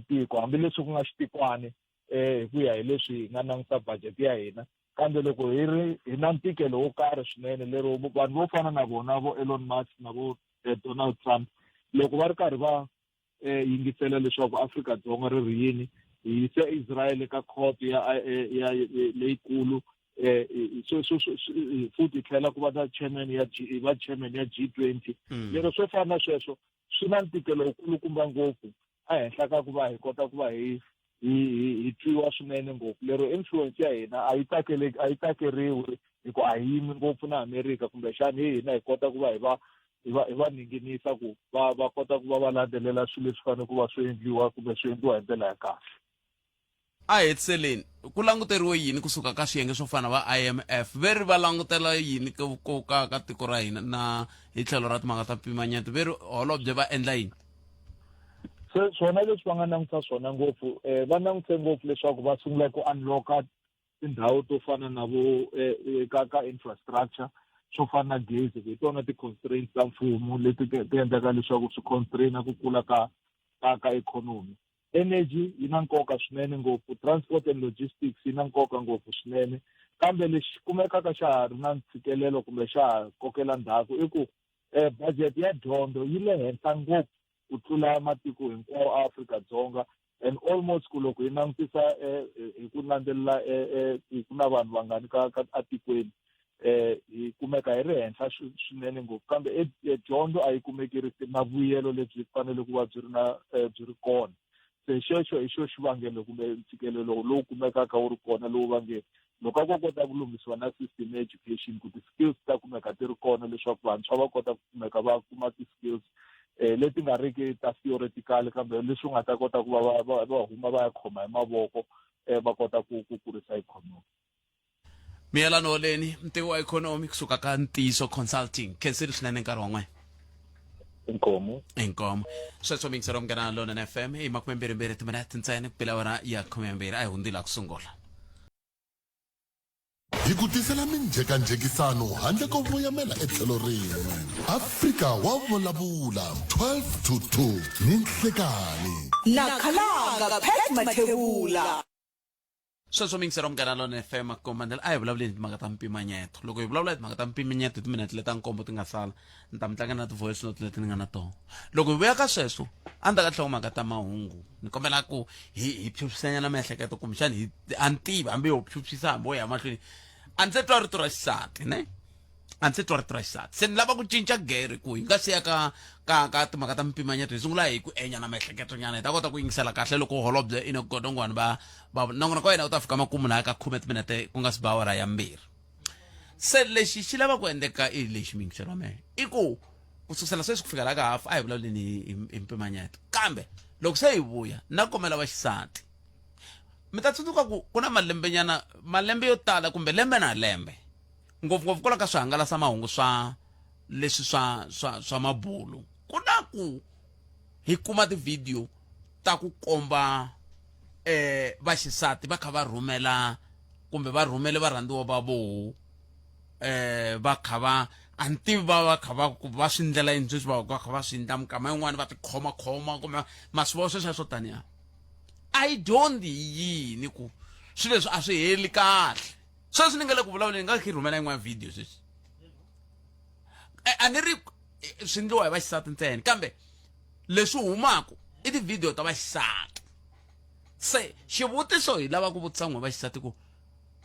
tiko hambileswi ku nga xitikwani hi ku ya hi leswi hi nga languta budget ya hina, kambe loko hi ri hi na ntikelo wo karhi swinene lero vanhu vo fana na vona vo Elon Musk na vo Donald Trump loko va ri karhi va yingisela leswaku Afrika-Dzonga ri ri yini, hi yise Israel ka court ya ya leyikulu, so so futhi tlhela ku va na chairman ya G va chairman ya G20, lero swo fana na sweswo swi na ntikelo wukulukumba ngopfu ehenhla ka ku va hi kota ku va hi hi hi twiwa swinene ngopfu, lero influence ya hina a yi tsakeleki a yi tsakeriwi hi ku a hi yimi ngopfu na America kumbexana hi hina hi kota ku va hi va hi va hi va ninginisa ku va va kota ku va va landzelela swilo leswi fanele ku va swi endliwa kumbe swi endliwa hi ndlela ya kahle. A hetiseleni, ku languteriwe yini kusuka ka swiyenge swo fana va IMF? Ve ri va langutela yini ku ku ka ka tiko ra hina na hi tlhelo ra timhaka ta mpimanyeto? Ve ri holobye va endla yini? Se swona leswi va nga langutisa swona ngopfu um va langutise ngopfu leswaku va sungula ku unlocka tindhawu to fana na vo eh, eh, ka ka infrastructure swo fana na gezi hi tona ti-constraints ta mfumo leti ti endlaka leswaku swi constraina ku kula ka ka ka ikhonomi energy yi na nkoka swinene ngopfu transport and logistics yi na nkoka ngopfu swinene kambe lexi kumekaka xa ha ri na ntshikelelo kumbe xa ha kokela ndzhaku i ku um budget ya dyondzo yi le henhla ngopfu ku tlula matiko hinkwawo a Afrika-Dzonga and almost ku loko hi langutisa eh, eh, hi ku landzelela eh, ku ku na vanhu vangani ka ka atikweni eh hi kumeka hi ri henhla swinene ngopfu kambe e, dyondzo a yi kumeki ri na vuyelo lebyi fanele ku va byi ri na byi ri kona se xexo hi xo xivangelo kumbe ntshikelelo lowu kumekaka wu ri kona lowu va nge loko a ko kota ku lunghisiwa na system ya education ku ti-skills ta kumeka ti ri kona leswaku vantshwa va kota ku kumeka va kuma ti-skills eh leti nga riki ta theoretical kambe leswi nga ta kota ku va va va huma va ya khoma hi mavoko eh va kota ku ku kurisa ikhonomi miyelano holeni ntivo wa ikhonomi kusuka ka ntiyiso consulting khensile swinene nkarhi wa n'wena inkomo inkomo sweswo mingiselo munghana lonene fm i makumembirhimbirhi timinete ntsena ku bela wena ya khumembirhi a hi hundzile ku sungula Hi ku tisela minjhekanjhekisano handle ko voyamela etlhelo rin'we. Afrika wa vulavula 12 to 2 ni nhlekani. Na Khalanga Pat Mathebula. Sweswo mingiselo munghana lona fm makombandlela a hi vulavuleni hi timhaka ta mpimanyeto loko hi vulavula hi timhaka ta mpimanyeto hi timinete leta nkombo ti nga sala ni ta mi tlanga na ti-voice note leti ni nga na tona loko hi vuya ka sweswo a ni ta ka nhlokomhaka ta mahungu ni kombela ku hi hi phyuphyisanyana miehleketo kumbexani hi a ni tivi hambi yo phyuphyisa hambi wo ya mahlweni a ndzi twa rito ra xisati ne a ndzi twa rito ra xisati se ni lava ku cinca gere ku hi nga siya ka ka ka timhaka ta mimpimanyeto hi sungula hi ku enya na miehleketo nyana hi ta kota ku yingisela kahle loko holobye ino godongwani va va nongonoko wa yena wu ta fika makumu laha ka khume timinete ku nga si ba awara ya mbirhi se lexi xi lava ku endleka i lexi miyingiselo wa mehe i ku ku susela sweswi ku fika laha ka hafu a hi vulavuleni hi mpimanyeto kambe loko se hi vuya na kombela va xisati mi ta tsundzuka ku ku na malembenyana malembe yo tala kumbe lembe na lembe ngopfungopfu kwala ka swihangalasamahungu swa leswi swa swa swa mabulu ku na ku hi kuma tivhidiyo ta ku komba eh vaxisati va kha va rhumela kumbe va rhumele varhandziwa va voho eh va kha va a ni tivi va va kha va va swi ndlela yini sweswi va va kha va swi endla minkama yin'wani va tikhoma khoma kumbe ma swi vona sweswiya swo taniya a yi dyondzi yini ku swilo leswi a swi heli kahle sweswi ni nga le ku vulavuleni nga khi rhumela yin'wana video sweswi eh, a ni ri eh, swi ndliwa hi vaxisati ntsena kambe leswi humaka i tivhidiyo ta vaxisati se xivutiso hi lava ku vutisa n'we vaxisati ku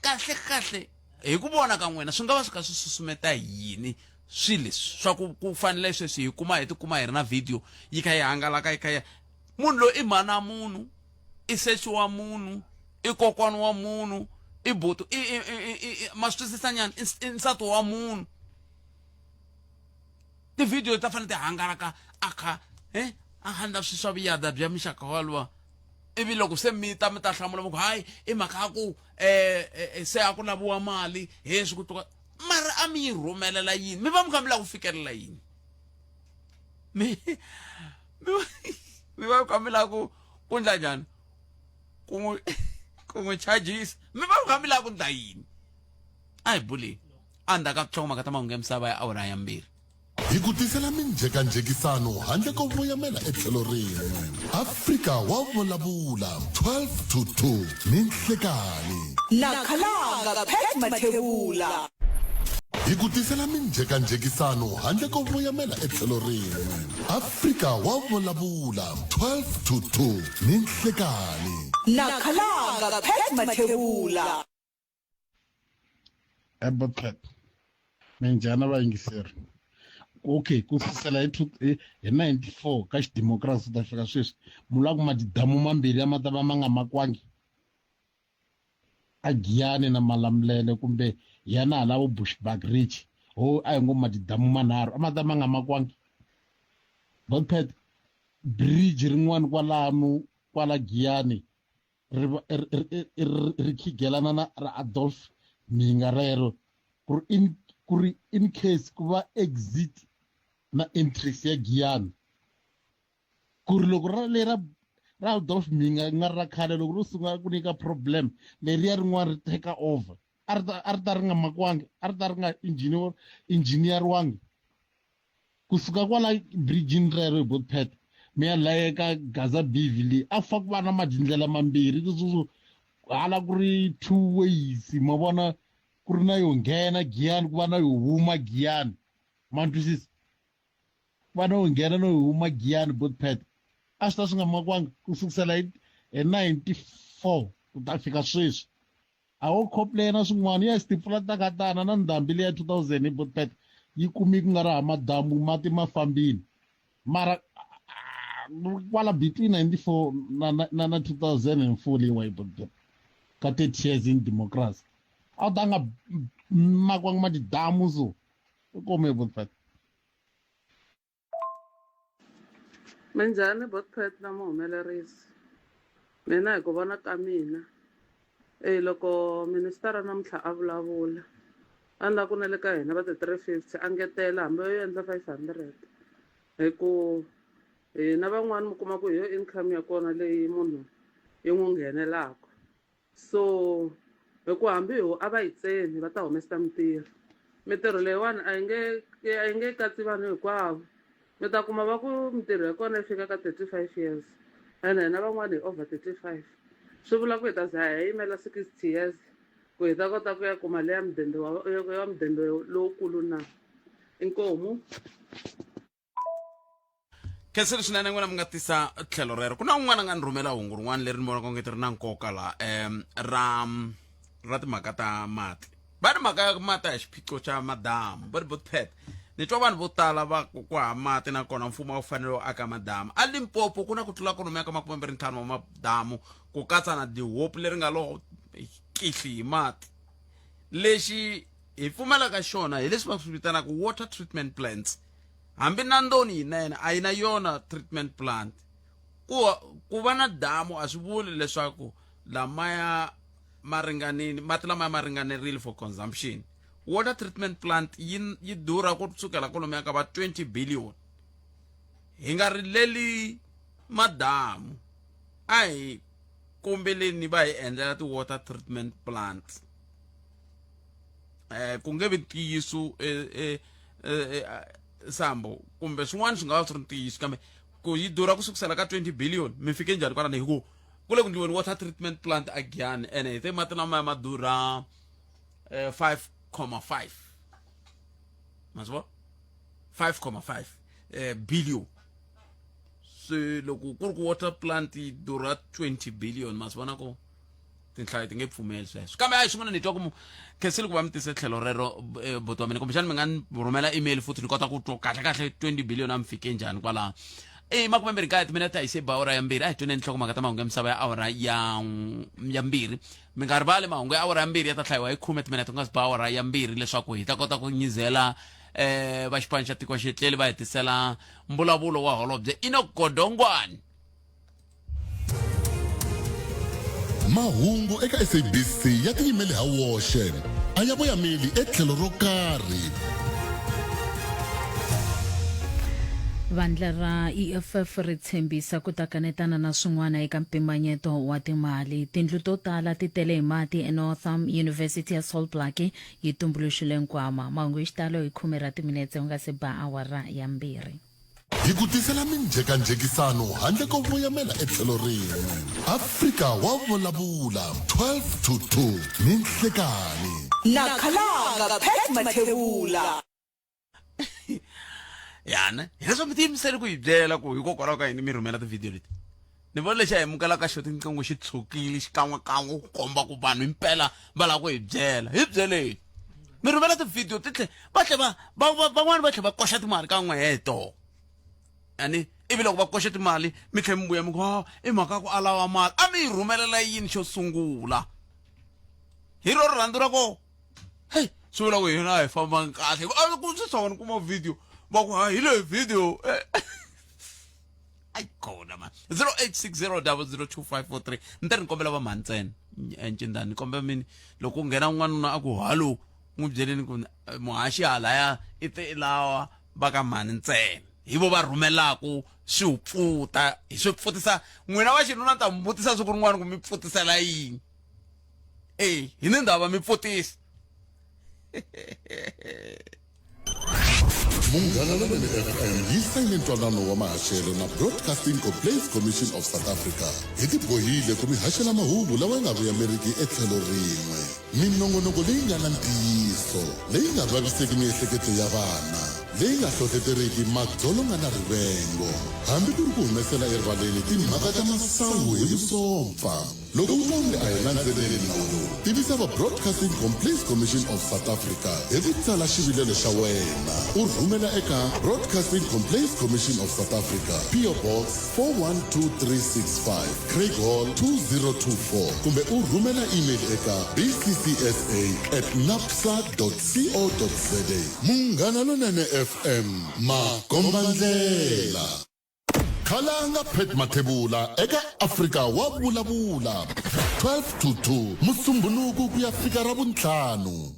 kahle kahle hi ku vona ka n'wina swi nga va swi kha swi susumeta yini swilo leswi swa ku ku fanele sweswi hi kuma hi tikuma hi ri na video yi kha yi hangalaka yi kha yi munhu loyi i mhana munhu i sesi wa munhu i kokwana wa munhu i buti i i i i ma swi twisisa nyana i nsati wa munhu tivhidiyo ta fanele ti hangalaka a kha e a handla swi swa vuyada bya mixaka walowa ivi loko se mi ta mi ta hlamula mi ku hayi i mhaka ya ku um se a ku laviwa mali heswi ku tluka mara a mi yi rhumelela yini mi va mi kha mi lava ku fikelela yini mi mi mi va mi kha mi lava ku ku ndla njhani ku n'wi ku n'wi chajisa mi va mi kha mi lava ku ndla yini a hi buleni endzhaku ka nhlokomhaka ta mahungu ya misava ya awara ya mbirhi Hi ku tisela minjhekanjhekisano handle ko voyamela etlhelo rin'we. Afrika wa vulavula 12 to 2 ni nhlekani. Na Khalanga Pat Mathebula. Hi ku tisela minjhekanjhekisano handle ko voyamela etlhelo rin'we. Afrika wa vulavula 12 to 2 ni nhlekani. Na Khalanga Pat Mathebula. Bobcat minjhani vayingiseri okay ku susela hi hi hi 94 ka xidemokirasi ku ta fika sweswi mu lava kuma tidamu mambirhi ya ma ta va ma nga makwangi a Giyani na Malamulele kumbe hi ya na hala vo Bushbuckridge ho a hi ngo matidamu manharhu a ma ta ma nga makwangi botpet bridge rin'wana kwalano kwala giyani ri ri khigelana na ra Adolf Mhinga rero ku ri in ku ri in case ku va exit na entrance ya Giyani ku ri loko ra lera ra Adolf Mhinga nga ri ra khale loko ro sungula ku nyika problem leriya rin'wana ri take over a ri ta a ri ta ri nga makiwangi a ri ta ri nga engineer engineeriwangi kusuka kwala bridgini rero hi botpet mi ya layeka gaza bivi leyi a fa ku va na madindlela mambirhi leswo hala ku ri two ways ma vona ku ri na yo nghena giyani ku va na yo huma giyani ma ni twisisa ku va na yo nghena no yo huma giyani botpet a swi ta swi nga makwanga ku sukusela hi hi 94 ku ta fika sweswi a wo complaina swin'wana yes timpfula ta ka tana na ndhambi leya 2000 hi botpet yi kumi ku nga ri ha madamu mati ma fambile mara kwala between 94 na na na 2004 leyiwa hi botpet ka 30 years in democracy a wu ta nga makwanga ma tidamu so i kome botpet Minjhani Botpet na muhumelerisi mina hi ku vona ka mina e loko ministara namuntlha a vulavula a ni la ku na le ka hina va ti-350 a ngetela hambi yo endla 500 hi ku hina van'wani mi kuma ku hi yo income ya kona leyi munhu yi n'wi nghenelaka So hi ku hambi ho a va yi tsemi va ta humesa mintirho mintirho leyiwani a yi nge a yi nge katsi vanhu hinkwavo mi ta kuma va ku mintirho ya kona yi fika ka 35 years ene hina van'wana hi over 35 swi vula ku hi ta za hi yimela 60 years ku hi ta kota ku ya kuma leya mudende wa ya mudende lowukulu na inkomu khensile swinene n'wina mi nga tisa tlhelo rero ku na un'wana a nga ni rhumela hungu rin'wana leri ni vonaka onge ti ri na nkoka la um ra ra timhaka ta mati va ri mhaka ya mati a hi xiphiqo xa madamu va ri botpet ni twa vanhu vo tala va ku ku hava mati nakona mfumo a wu fanele wu aka madamu a limpopo ku na ku tlula kwalomuya ka makumembirhi ntlhanu wa madamu ku katsa na dihopu leri nga lo kihli hi mati lexi hi pfumelaka xona hi leswi va swi vitanaka water treatment plants hambi na ndoni yinene a yi na yona treatment plant ku ku va na damu a swi vuli leswaku lamaya ma ringanile mati lamaya ma ringanerile for consumption water treatment plant yi yi durha ku sukela kwalomuya ka va 20 billion hi nga rileli madamu a hi kombeleni va hi endlela ti-water treatment plant eh ku nge vi ntiyiso eh, eh, eh, eh, sambo kumbe swin'wana swi nga va swi ri ntiyiso kambe ku yi durha ku sukusela ka 20 billion mi fike njhani kwalano hi ku ku le ku ndliweni water treatment plant a Giyani ene hi te mati lamaya ma durha eh, 5,5 ma swi vona 5,5 eh, billion se loko ku ri ku water plant yi durha 20 billion ma swi vona ku tinhlayo ti nge pfumeli sweswo kambe hayi swin'wana ni twa ku khensile ku va mi tise tlhelo rero eh, buti wa mina kumbexani mi nga ni rhumela email futhi ni kota ku twa kahle kahle 20 billion a mi fike njhani kwalaho i makumembirhi nkaye timinete a hi se ba awara ya mbirhi a hi tweneni nhlokomhaka ta mahungu ya misava ya awara ya ya mbirhi mi nga rivali mahungu ya awara ya mbirhi ya ta hlayiwa hi khume timinete ku nga si ba awara ya mbirhi leswaku hi ta kota ku nyizela eh va xipano xa tiko xetleli va hi tisela mbulavulo wa holobye enoch godongwani Mahungu eka SABC ya tiyimele ha woxe, a ya voyameli etlhelo ro karhi. Vandla ra EFF ri tshembisa ku ta kanetana na swin'wana eka mpimanyeto wa timali. Tindlu to tala ti tele hi mati eNortham University ya Sol Plaatje yi tumbuluxile nkwama. Mahungu hi xitalo hi khume ra timinetse ku nga se ba awara ya mbirhi. Hi ku tisela minjhekanjhekisano handle ko voyamela etlhelo rin'we. Afrika wa vulavula 12 to 2 ni nhlekani. Na khalanga Pat Mathebula. Yana, hileswo mi tiyimisele ku hi byela ku hikokwalaho ka yini mi rhumela tivhidiyo leti. Ni vona lexi a hi mukelaka xo tinqingho xi tshukile xikan'wekan'we ku komba ku vanhu himpela va lava ku hi byela. Hi byeleni. Mi rhumela tivhidiyo ti tlhe va tlhe va van'wani va tlhe va koxa timali ka n'wehe to. Yani ivi loko va koxe timali mi tlhe mi vuya mi ku ha i mhaka ku a lava mali a mi yi rhumelela yini xo sungula. Hi ro rirhandzu ra kona. Hey. Swi vula ku hina a hi fambangi kahle. A ku swi tshama ni kuma video va ku ha hi leyi video. Ai kona man. 0860002543. Ni ta ri ni kombela va mhani ntsena. Ncindani ni kombela mini loko ku nghena n'wanuna a ku hallo n'wi byeleni ku muhaxi halaya i te lawa va ka mhani ntsena. Hi vo va rhumelaku swi wu pfuta hi swi pfutisa n'wina va xinuna ni ta mi vutisa siku rin'wana ku mi pfutisela yini. E hi ni ndhava mi pfutisa. Munghana Lonene FM yi sayine ntwanano wa mahaxelo na Broadcasting Complaints Commission of South Africa. Hi tibohile ku mi haxela mahungu lawa ya nga vuyameriki etlhelo rin'we. Minongonoko leyi nga na ntiyiso, leyi nga vaviseki miehleketo ya vana, leyi nga hlohleteriki madzolonga na rivengo, hambi ku ri ku humesela erivaleni timhaka ta masangu hi vusompfa. Loko u twa onge a hi landzeleli nawu lowu, tivisa va Broadcasting Complaints Commission of South Africa hi ku tsala xivilelo xa wena u rhumela eka Broadcasting Complaints Commission of South Africa, PO Box 412365, Craighall 2024, kumbe u rhumela email eka bccsa at napsa co za. Munghana Lonene FM, makombandlela. Khalanga Pat Mathebula eka Afrika wa vulavula 12 to 2 Musumbhunuku ku ya fika Ravuntlhanu.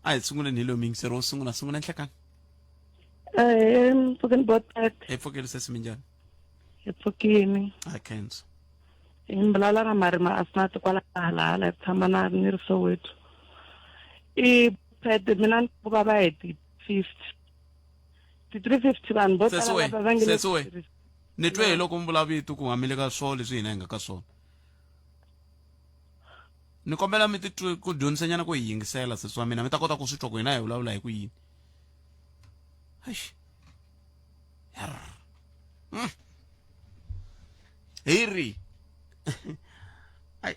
A hi sunguleni hi loyi muyingiseri wo sungula sungula nhlekani. Ahee, mpfukeni botet. Hi pfukile sesi minjhani? Hi pfukini. A khensa. Hi mbulala na marima a sina kwala hala hala hi tshama na ni ri Soweto. I pet mina ni ku vava hi ti 50. Ti-350 vanhu vo tala va va nge sesiwe ni twe hi loko mi vula vito ku hamile ka swona leswi hina hi nga ka swona ni kombela mi ti ku dyondzisanyana ku hi yingisela sesi wa mina mi ta kota ku swi twa ku hina hi vulavula hi ku yini eish hmm. hi ri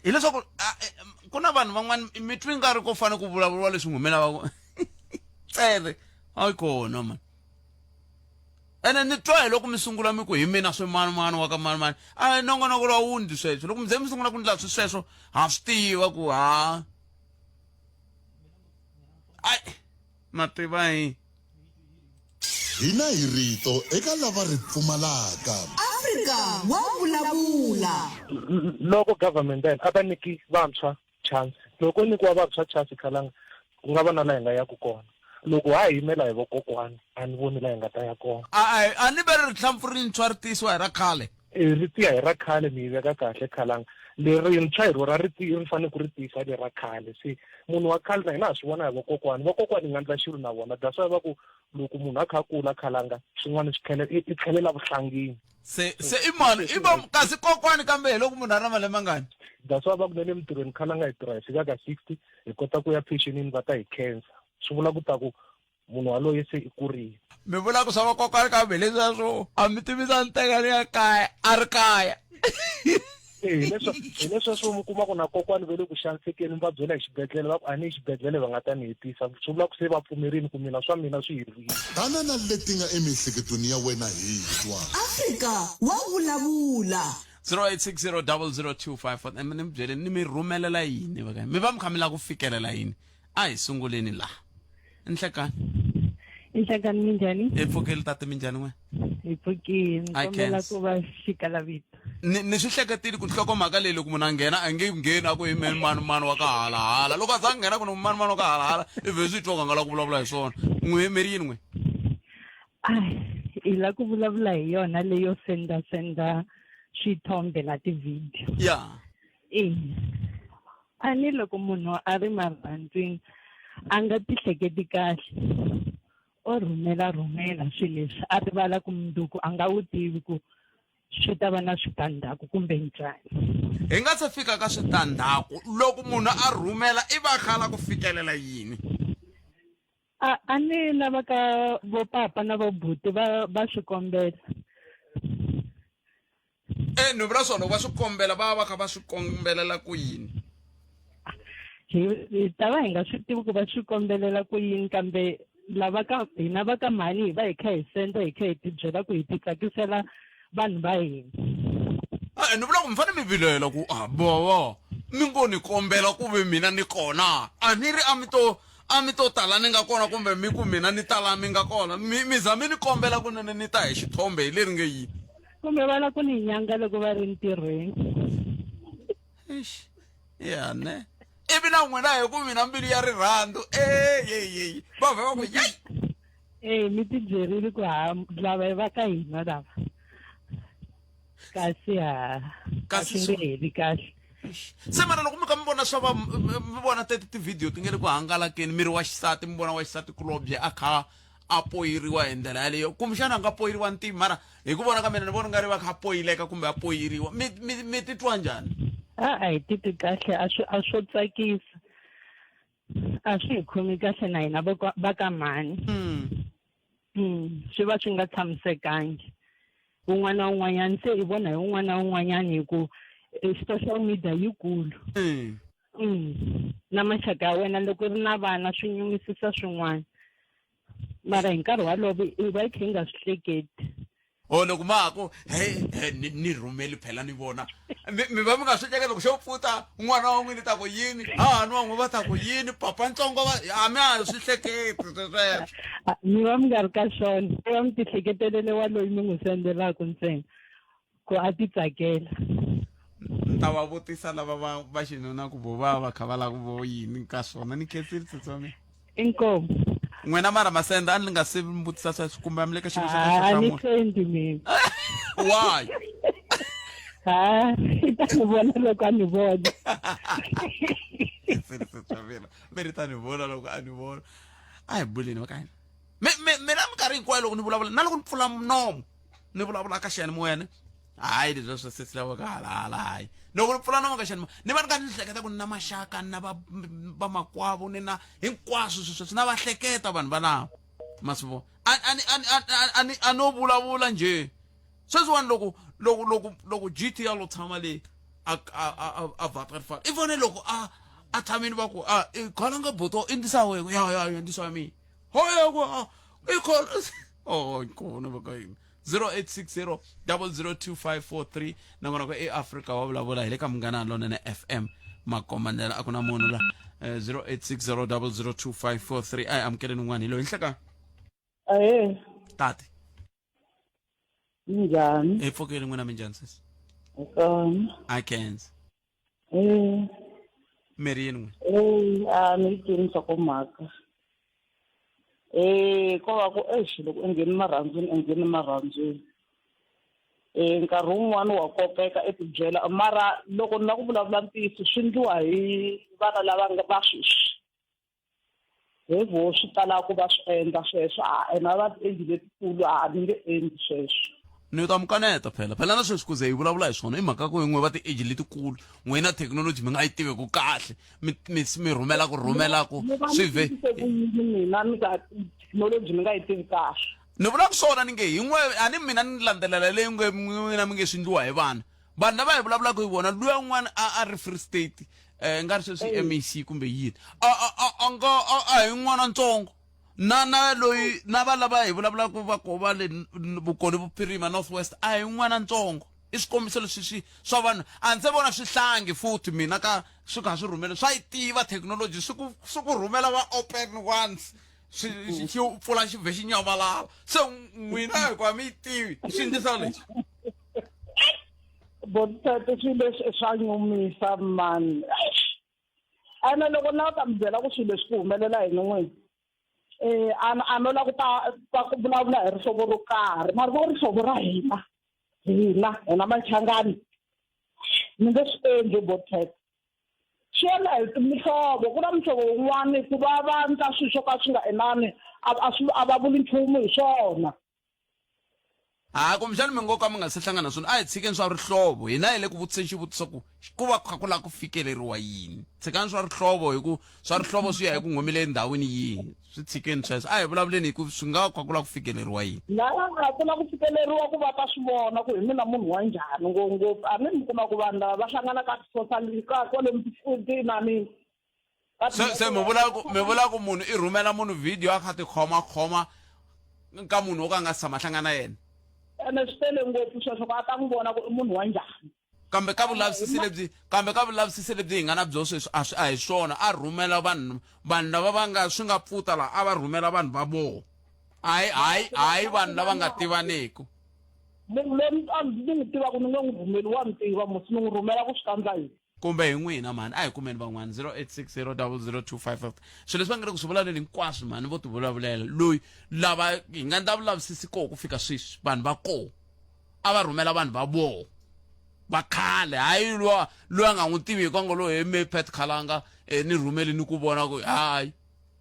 hileswaku ku na vanhu van'wana mi twi nga ri ko fanele ku vulavuriwa leswi n'wi mi lavaka tsere hayi kona mani ene ni twa hi loko mi sungula mi ku hi mina swimanimani wa ka manimani a nongonoko lowa wundzi sweswo loko mi ze mi sungula ku ndla swi sweswo ha swi tiva ku ha ai ma tiva hi Hina hi rito eka lava ri pfumalaka. Afrika wa vulavula. Loko government ya hina a va nyiki vantshwa chance loko ko nyikiwa vantshwa chance khalanga ku nga va na la hi nga yaku kona loko ha yimela hi vokokwani a ni voni la hi nga ta ya kona a a ni ve ri rihlampfu rintshwa ri tiyisiwa hi ra khale e ri tiya hi ra khale mi yi veka kahle khalanga lerintshwa hi rona ri ri fanele ku ri tiyisa lera khale se munhu wa khale na hina ha swi vona hi vokokwani vokokwani hi nga ndla xilo na vona that's why va ku loko munhu a kha a kula khalanga swin'wana swi tlhela i tlhelela vuhlangini se se i mani i va kasi kokwani kambe hi loko munhu a ri na malembe mangani that's why va ku na le mintirhweni khalanga hi tirha hi fika ka 60 hi kota ku ya pensionini va ta hi khensa swi vula ku ta ku munhu waloye se i kurile mi vula ku swa vakokwani kambe leswaku a mi tivisa ni teka ni ya kaya a ri kaya hi lesweswo mi kuma ku na kokwani va le ku xanisekeni mi va byela hi xibedhlele va ku a ni yi xibedhlele va nga ta ni hetisa swi vula ku se va pfumerile ku mina swa mina swi herile Tana na leti nga emiehleketweni ya wena hi twa. Afrika wa vulavula. 08600025 ni mi byeleni ni mi rhumelela yini va ka mi va mi kha mi lava ku fikelela yini a hi sunguleni laha nhlekani Nhlekani minjhani? Hi pfukile tate minjhani n'we? Hi pfukile. Ni kombela ku va xikala vito. Ni ni swi hleketile ku nhlokomhaka leyi loko munhu a nghena a nge ngheni a ku i mani mani mani wa ka halahala loko a za a nghena ku ni mani mani wa ka halahala i vhe swi twa ku a nga lava ku vulavula hi swona n'we mi ri yini n'we Ai, hi la ku vulavula hi yona leyo senda senda swithombe na ti-video ya Ina. A ni loko munhu a ri marhandzwini a nga tihleketi kahle o rhumela rhumela swilo leswi a rivala ku mundzuku a nga wu tivi ku swi ta va na switandzhaku kumbe njhani. Hi nga se fika ka switandzhaku loko munhu a rhumela i va a kha a lava ku fikelela yini? A a ni lava ka vo papa na vo buti va va swi kombela. E ni vula swona loko va swi kombela va va va kha va swi kombelela ku yini? Hi hi ta va hi nga swi tivi ku va swi kombelela ku yini kambe lava ka hina va ka mhani hi va hi kha hi senda hi kha hi tibyela ku hi titsakisela vanhu va hina. E ni vula ku mi fanele mi vilela ku a bava mi ngo ni kombela ku ve mina ni kona a ni ri a mi to. a mi to tala ni nga kona kumbe mi ku mina ni tala mi nga kona mi mi za mi ni kombela kunene ni ta hi xithombe hi leri nge yini kumbe va lava ku ni nyanga loko va ri ntirhweni Eish. ya ne ivi na n'wina hi ku mina mbilu ya rirhandzu e yeyeyi va vhe va ku yeyi e mi ti byerile ku ha lava i va ka hina lava kasi ha Kasi a swi nge heli kahle se mara loko mi ka mi vona swa va mi vona teti tivhidiyo ti nge le ku hangalakeni miri wa xisati mi vona wa xisati kulobye a kha a poyiriwa hi ndlela yaleyo kumbexana a nga poyiriwa ntivi mara hi ku vona ka mina ni vona nga ri va kha a poyileka kumbe a poyiriwa mi mi mi titwa njhani a a hi titwi kahle a swi a swo tsakisa a swi hi khomi kahle na hina va ka mhani mm. swi va swi nga tshamisekangi un'wana na un'wanyana se i vona hi un'wana na un'wanyana hi ku eh, social media yikulu mm. mm. na maxaka ya wena loko ri na vana swi nyumisisa swin'wana mara hi nkarhi walowo i va i kha i nga swi hleketi o loko ma ha ku he he ni ni rhumeli phela ni vona mi mi va mi nga swi hleketi loko xo pfuta n'wana wa n'wini ta ku yini hahani wa n'wi va ta ku yini papa ntsongo va a mi ha swi hleketi sweswo Ah, mi va mi nga ri ka swona mi va mi tihleketelele wa loyi mi n'wi sendelaka ntsena ku a ti tsakela ni ta va vutisa lava va va xinuna ku vo va va kha va lava ku vo yini ka swona ni khensile tsotsi wa mina inkomu n'wina mara masenda a ni nga se mi vutisa sweswo kumbe a mi le ka xilo xo ka a ni xo hlamula sendi mina why ha i ta ni vona loko a ni vona Khensile tsotsi wa mina mi ri ta ni vona loko a ni vona a hi buleni va ka hina mina minkarhi hinkwayo loko ni vulavula na loko ni pfula nomo ni vulavula ka xiyanimoya ni hayi leswi swa sesi lava ka hala hayi loko ni pfula nomo ka xiyanimoya ni va ni ka ni hleketa ku ni na maxaka ni na va vamakwavo ni na hinkwaswo sweswo swi na va hleketa vanhu valavo ma swi vona a a ni a ni a ni a no vulavula njhe sweswiwani loko loko loko loko gt ya lo tshama le a a a a vaterfal i vone loko a a tshamini va ku a i khala nga boto i ndisa wena ya ya ya ndisa mina hoya ku a i khala oh nkona va ka yini 0860 002543 nakona ku eAfrika wa vulavula hi le ka munghana lonene FM makombandlela a ku na munhu la 0860 002543 a hi amukeleni un'wana hi loyi nhleka ahee tati Minjhani? Hi pfukile n'wina minjhani sesi? Hi kona. I khensa. Eh. Mi ri yini n'wina? Eh, a ni yi tivi nhlokomhaka. Eh, ko va ku eish loko u nghene marhandzwini u nghene marhandzwini. Eh, nkarhi wun'wani wa kokeka i ti byela mara loko ni la ku vulavula ntiyiso swi ndliwa hi vana lava nga va sweswi. Hi voho swi talaka va swi endla sweswo a ene a va ti-age letikulu a ni nge endli sweswo. Ni ta mi kaneta phela phela na sweswi ku ze hi vulavula hi swona i mhaka ku n'we va ti-age letikulu n'wina thekinoloji mi nga yi tiveku kahle mi mi mi rhumela ku rhumela ku swi vhe ku yini mina mi ka thekinoloji mi nga yi tivi kahle. Ni vula ku swona ni nge hi n'we a ni mina ni landzelela leyi nge n'wina mi nge swi ndliwa hi vana vanhu lava hi vulavulaka hi vona luya un'wana a a ri free state um nga ri sweswi mec kumbe yini a a a a nga a a hi n'wana ntsongo na na loyi na va lava hi vulavulaka va ko va le vukoni vuphirima north west a hi n'wana ntsongo i swikombiso leswi swi swa vanhu a ndzi se vona swihlangi futhi mina ka swi kha swi rhumela swa yi tiva thekinoloji swi ku swi ku rhumela va open ones swi xi pfula xi vhe xi nyamalala se n'wina hikuva mi yi tivi swi ndlisa lexi Botete swilo leswi swa nyumisa mani ene loko na ta mi byela ku swilo leswi ku humelela yini n'wini um a a no la ku ta ta ku vulavula hi rihlovo ro karhi mara vo rihlovo ra hina hina hina machangani ni nge swi endli botete swi endla hi mihlovo ku na muhlovo wun'wani ku va va endla swilo swo ka swi nga enani a swi a va vuli nchumu hi swona ha kumbexani mi ngo ka mi nga se hlangana swona a hi tshikeni swa rihlovo hina hi le ku vutiseni xivutiso ku ku va kha ku lava ku fikeleriwa yini tshikani swa rihlovo hi ku swa rihlovo swi ya hi ku ngomile endhawini yihi swi tshikeni sweswo a hi vulavuleni hi ku swi nga va kha ku lava ku fikeleriwa yini lava nga ku lava ku fikeleriwa ku va ta swi vona ku hi mina munhu wa njhani ngopfungopfu a ni mi kuma ku vanhu lava va hlangana ka ti-social ka kwale tinani se se mi vula ku mi vula ku munhu i rhumela munhu video a kha ti khoma khoma ka munhu wo ka a nga si tshama hlangana na yena ene swi tele ngopfu sweswo ku a ta n'wi vona ku i munhu wa njhani. Kambe ka vulavisisi lebyi kambe ka vulavisisi lebyi hi nga na byo sweswi a swi a hi swona a rhumela vanhu vanhu lava va nga swi nga pfuta laha a va rhumela vanhu va voho hayi hayi hayi vanhu lava nga tivaniku munhu loyi a ni n'wi tivaka ni nge n'wi rhumeli wa ni tiva musi ni n'wi rhumela ku swi kandza yini kumbe hi n'wina mhani a hi kumeni van'wana 08600025 swilo leswi va nga le ku swi vulavuleni hinkwaswo mhani vo tivulavulela loyi lava hi nga ndla vulavisisi koho ku fika sweswi vanhu va koho a va rhumela vanhu va voho va khale hayi lowa loyi a nga n'wi tivi hi ngo loyi me pet khalanga eh, ni rhumeli ni ku vona ku hayi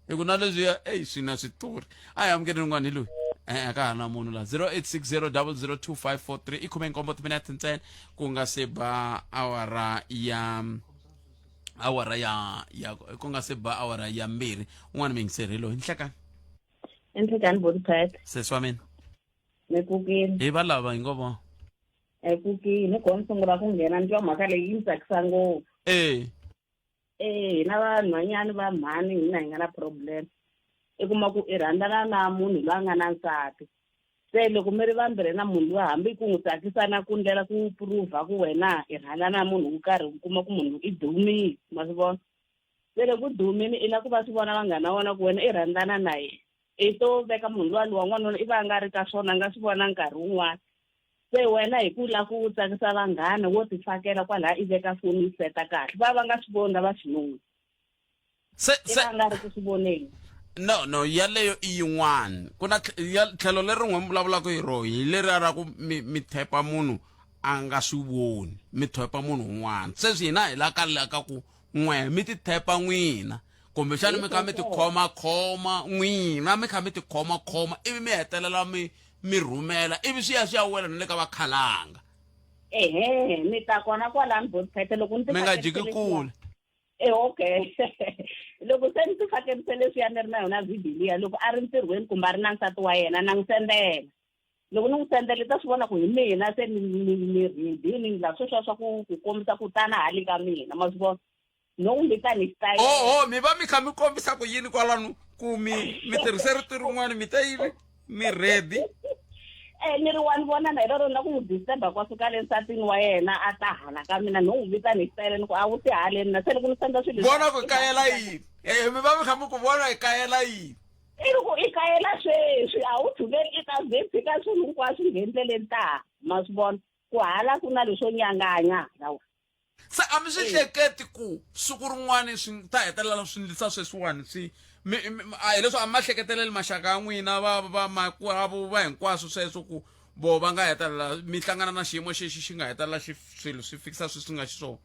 hi ku na leswiya eyi swi na switori a hi amukeli rin'wana hi loyi e-e ka ha na munhu la 0860002543 i khume nkombo timinete ntsena ku nga se ba awara ya awara ya ya ku nga se ba awara ya mbirhi un'wana miyingiseri hi loyi nhlekani Enhlekani Bodiphat, sesi wa mina mi pfukile. hi va lava hi ngo vo Hi pfukile, hi kona sungula ku nghena ni twa mhaka leyi yi ni tsakisa ngopfu. e Eh, hina vanhwanyani va mhani hina hi nga na problem. I kuma ku i rhandzana na munhu loyi a nga na nsati. Se loko mi ri vambirhi na munhu luya hambi ku n'wi tsakisa na ku ndlela ku prove ku wena i rhandzana na munhu wo karhi u kuma ku munhu i dumile, ma swi vona. Se loko u dumile i lava ku va swi vona vanghana va wena ku wena i rhandzana na yena. I to veka munhu luya lowa n'wanuna i va a nga ri ka swona a nga swi vona nkarhi wun'wana. Se wena hi ku lava ku tsakisa vanghana wo ti fakela kwalaya i veka foni yi seta kahle va va nga swi voni lava xinuna. Se I va nga ri ku swi voneni. No no yaleyo i yin'wana ku na ya tlhelo leri n'we mi vulavulaka hi roho hi leriya ra ku mi mi thepa munhu a nga swi voni mi thepa munhu un'wana sweswi hina hi la ka la ka ku n'we mi ti thepa n'wina kumbexana mi kha mi ti khomakhoma n'wina mi kha mi ti khomakhoma ivi mi hetelela mi mi rhumela ivi swi ya swi ya wela na le ka vakhalanga ehe ni ta kona kwalani botpete loko ni mi nga jiki kule e okay loko se ni ti fakerise leswiya ni ri na yona video liya loko a ri ntirhweni kumbe a ri na nsati wa yena na n'wi sendela loko ni n'wi sendela i ta swi vona ku hi mina se ni ni ni ready ni ndla sweswiya swa ku ku kombisa ku tana hali ka mina ma swi vona no n'wi vitani hi xitayele oho mi va mi kha mi kombisa ku yini kwalano ku mi mi tirhise rito rin'wana mi ta yini mi ready Eh, ni ri wa ni vona na hi rero na ku n'wi disturba kwa suka le nsatini wa yena a ta hala ka mina no n'wi vitani hi xitayele ni ku a wu ti haleni na se loko ni senda swilo vona ku kayela yini eh mi va mi kha mi ku vona hi kayela yini i ri ku i kayela sweswi a wu tshukeli i ta ze tshika swilo hinkwaswo nghendeleni ta ma swi vona ku hala ku na leswo nyanganya lawa Se a mi swi hleketi ku siku rin'wana swi ta hetelela swi ndlisa sweswiwani swi mi a hi leswi a mi ma hleketeleli maxaka ya n'wina va va makwavo va hinkwaswo sweswo ku vo va nga hetelela mi hlangana na xiyimo xexi xi nga hetelela xi swilo swi fikisa swi swi nga xiswona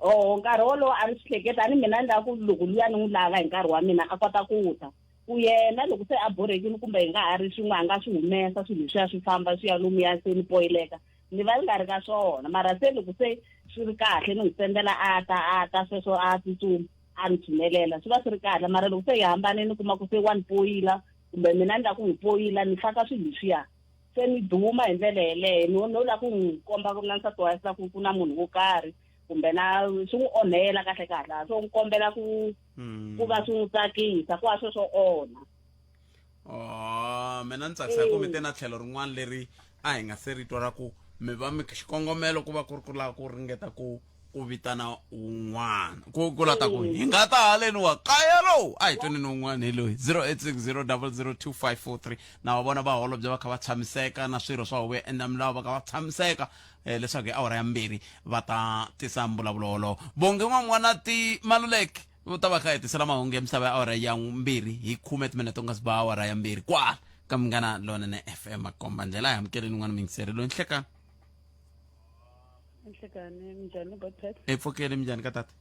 oh nkarhi wolowo a ni swi hleketa a ni mina ni lava ku loko luya ni n'wi lava hi nkarhi wa mina a kota ku ta ku yena loko se a borhekile kumbe hi nga ha ri swin'we a nga swi humesa swilo leswiya swi famba swi ya lomuya se ni poyileka ni va ni nga ri ka swona mara se loko se swi ri kahle ni n'wi sendela a ta a ta sweswo a tsutsuma a ni tshunelela swi va swi ri kahle mara loko se hi hambane ni kuma ku se wa ni poyila kumbe mina ni lava ku n'wi poyila ni faka swilo leswiya se ni duma hi ndlela yeleyo no no lava ku n'wi komba ku na nsati wa yena ku ku na munhu wo karhi kumbe na swi n'wi onhela kahle kahle swo n'wi kombela ku ku va swi n'wi tsakisa ku va sweswo onha oh mina ni tsakisa hi ku mi te na tlhelo rin'wana leri a hi nga se ri twa ra ku mi va mi xikongomelo ku va ku ri ku lava ku ringeta ku ku vitana wun'wana ku ku lata ku hi nga ta haleni wa kaya lowu a hi tweni ni wun'wana hi loyi 0860002543 na va vona vaholobye va kha va tshamiseka na swirho swa huvo ya endla milawu va kha va tshamiseka eh, leswaku hi awara ya mbirhi va ta tisa mbulavulo wolowo bonge n'wan'wana ti maluleke u ta va kha hetisela mahungu ya misava ya awara ya mbirhi hi khume timinete u nga si ba awara ya mbirhi kwala ka munghana lonene fm makomba ndlela hi amukeleni n'wana mingiseri loyi nhlekani Nhlekani minjhani Godfred? hi pfukeli minjhani ka tata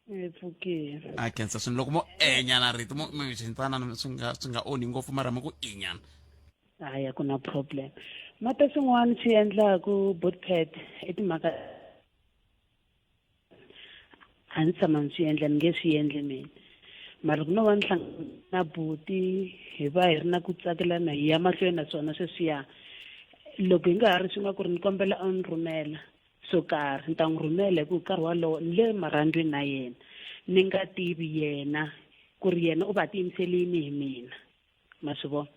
Hi pfukile. a khensa swini loko mo enyana rito mo mi xintsanana swi nga swi nga onhi ngopfu mara mi ku inyana Hayi a ku na problem. Mata swin'wana swi endlaku Botpet i timhaka a ni tshama ni swi endla ni nge swi endli mina mara loko no va ni hlangana na buti hi va hi ri na ku tsakelana hi ya mahlweni na swona sweswiya loko hi nga ha ri swi nga ku ri ni kombela a ni rhumela swo karhi ni ta n'wi rhumela hi ku nkarhi walowo ni le marhandzwini na yena ni nga tivi yena ku ri yena u va tiyimisele yini hi mina ma swi vona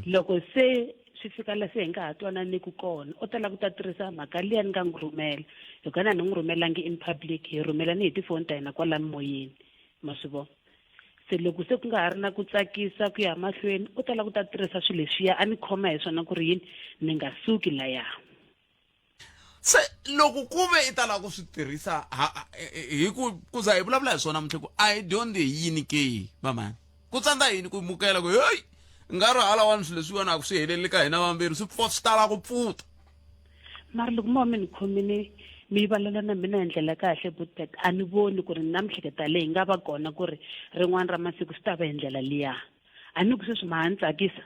loko se swi fika la se hi nga ha twananiku kona u ta lava ku ta tirhisa mhaka liya ni nga n'wi rhumela hi ku a ni n'wi rhumelangi in public hi rhumela ni hi tifoni ta hina kwala moyeni ma swi vona se loko se ku nga ha ri na ku tsakisa ku ya mahlweni u ta lava ku ta tirhisa swilo leswiya a ni khoma hi swona ku ri yini ni nga suki laya se loko ku ve i ta lava ku swi tirhisa hi ku ku za hi vulavula hi swona namuntlha ku a hi dyondzi hi yini ke vamani ku tsandza yini ku mukela ku heyi nga ri halawani swilo leswiwani a ku swi heleli ka hina vambirhi swi pfa swi tala ku pfuta mara loko mo va mi ni khomile mi vulavula na mina hi ndlela kahle butpet a ni voni ku ri na mihleketa leyi nga va kona ku ri rin'wana ra masiku swi ta va hi ndlela liya a ni ku sweswi ma ha ni tsakisa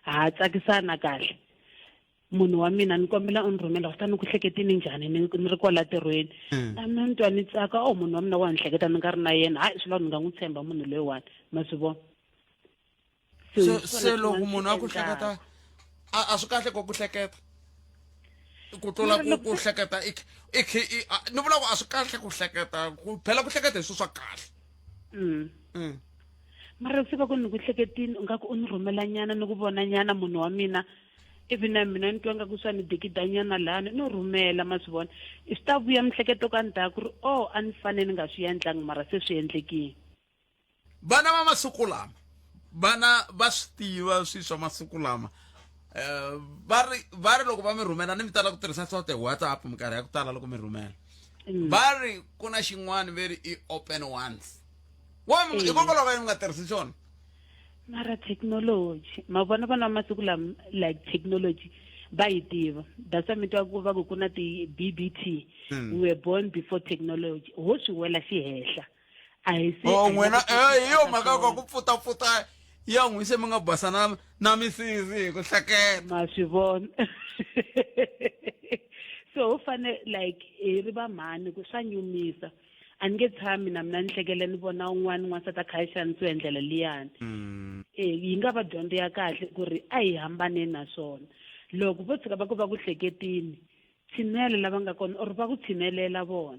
ha tsakisana kahle munhu wa mina ni kombela u ni rhumela ku ta ni ku hleketini njhani ni ni ri kwala ntirhweni mm. na mina ni twa ni tsaka o oh, munhu wa mina wa ni hleketa ni nga ri na yena hayi swi lava ni nga n'wi tshemba munhu loyiwani ma swi vona se se loko munhu a ku hleketa a swi kahle ko ku hleketa ku tlula ku ku hleketa i i ni vula ku a swi kahle ku hleketa ku phela ku hleketa hi swilo swa kahle mm. mm. mara se va ku ni ku hleketini u nga ku u ni rhumelanyana ni ku vonanyana munhu wa mina ivi na mina ni twa nga ku swa ni dikidanyana lani no rhumela ma swi vona i swi ta vuya mihleketo ka ndzhaku ri o oh, a ni fanele ni nga swi endlangi mara se swi endlekile vana va masiku lama vana va swi tiva swi swa masiku lama um va ri va ri loko va mi rhumela ni mi tala ku tirhisa swa ti-whatsapp minkarhi ya ku tala loko mi rhumela mm. va ri ku na xin'wana ve ri i open ones wa mm. hikokwalaho ka yini mi nga tirhisi xona mara technology ma vona vana va masiku lama like technology va yi tiva that's why mi twa ku va ku ku na ti-b b t mm. we were born before technology ho swi wela xihehla a hi se oh n'wina eh, hi yo mhaka ka ku pfutapfuta ya n'wi se mi nga basa na na misisi hi ku hleketa ma swi vona so ho fane like hi ri va mhani ku swa nyumisa a ni nge tshami na mina ni hlekela ni vona un'wana n'wansati a kha a xanisiwa hi ndlela liyani mm. e yi nga va dyondzo ya kahle ku ri a hi hambaneni na swona loko vo tshika va ku va ku hleketini tshinela lava nga kona or va ku tshinelela vona.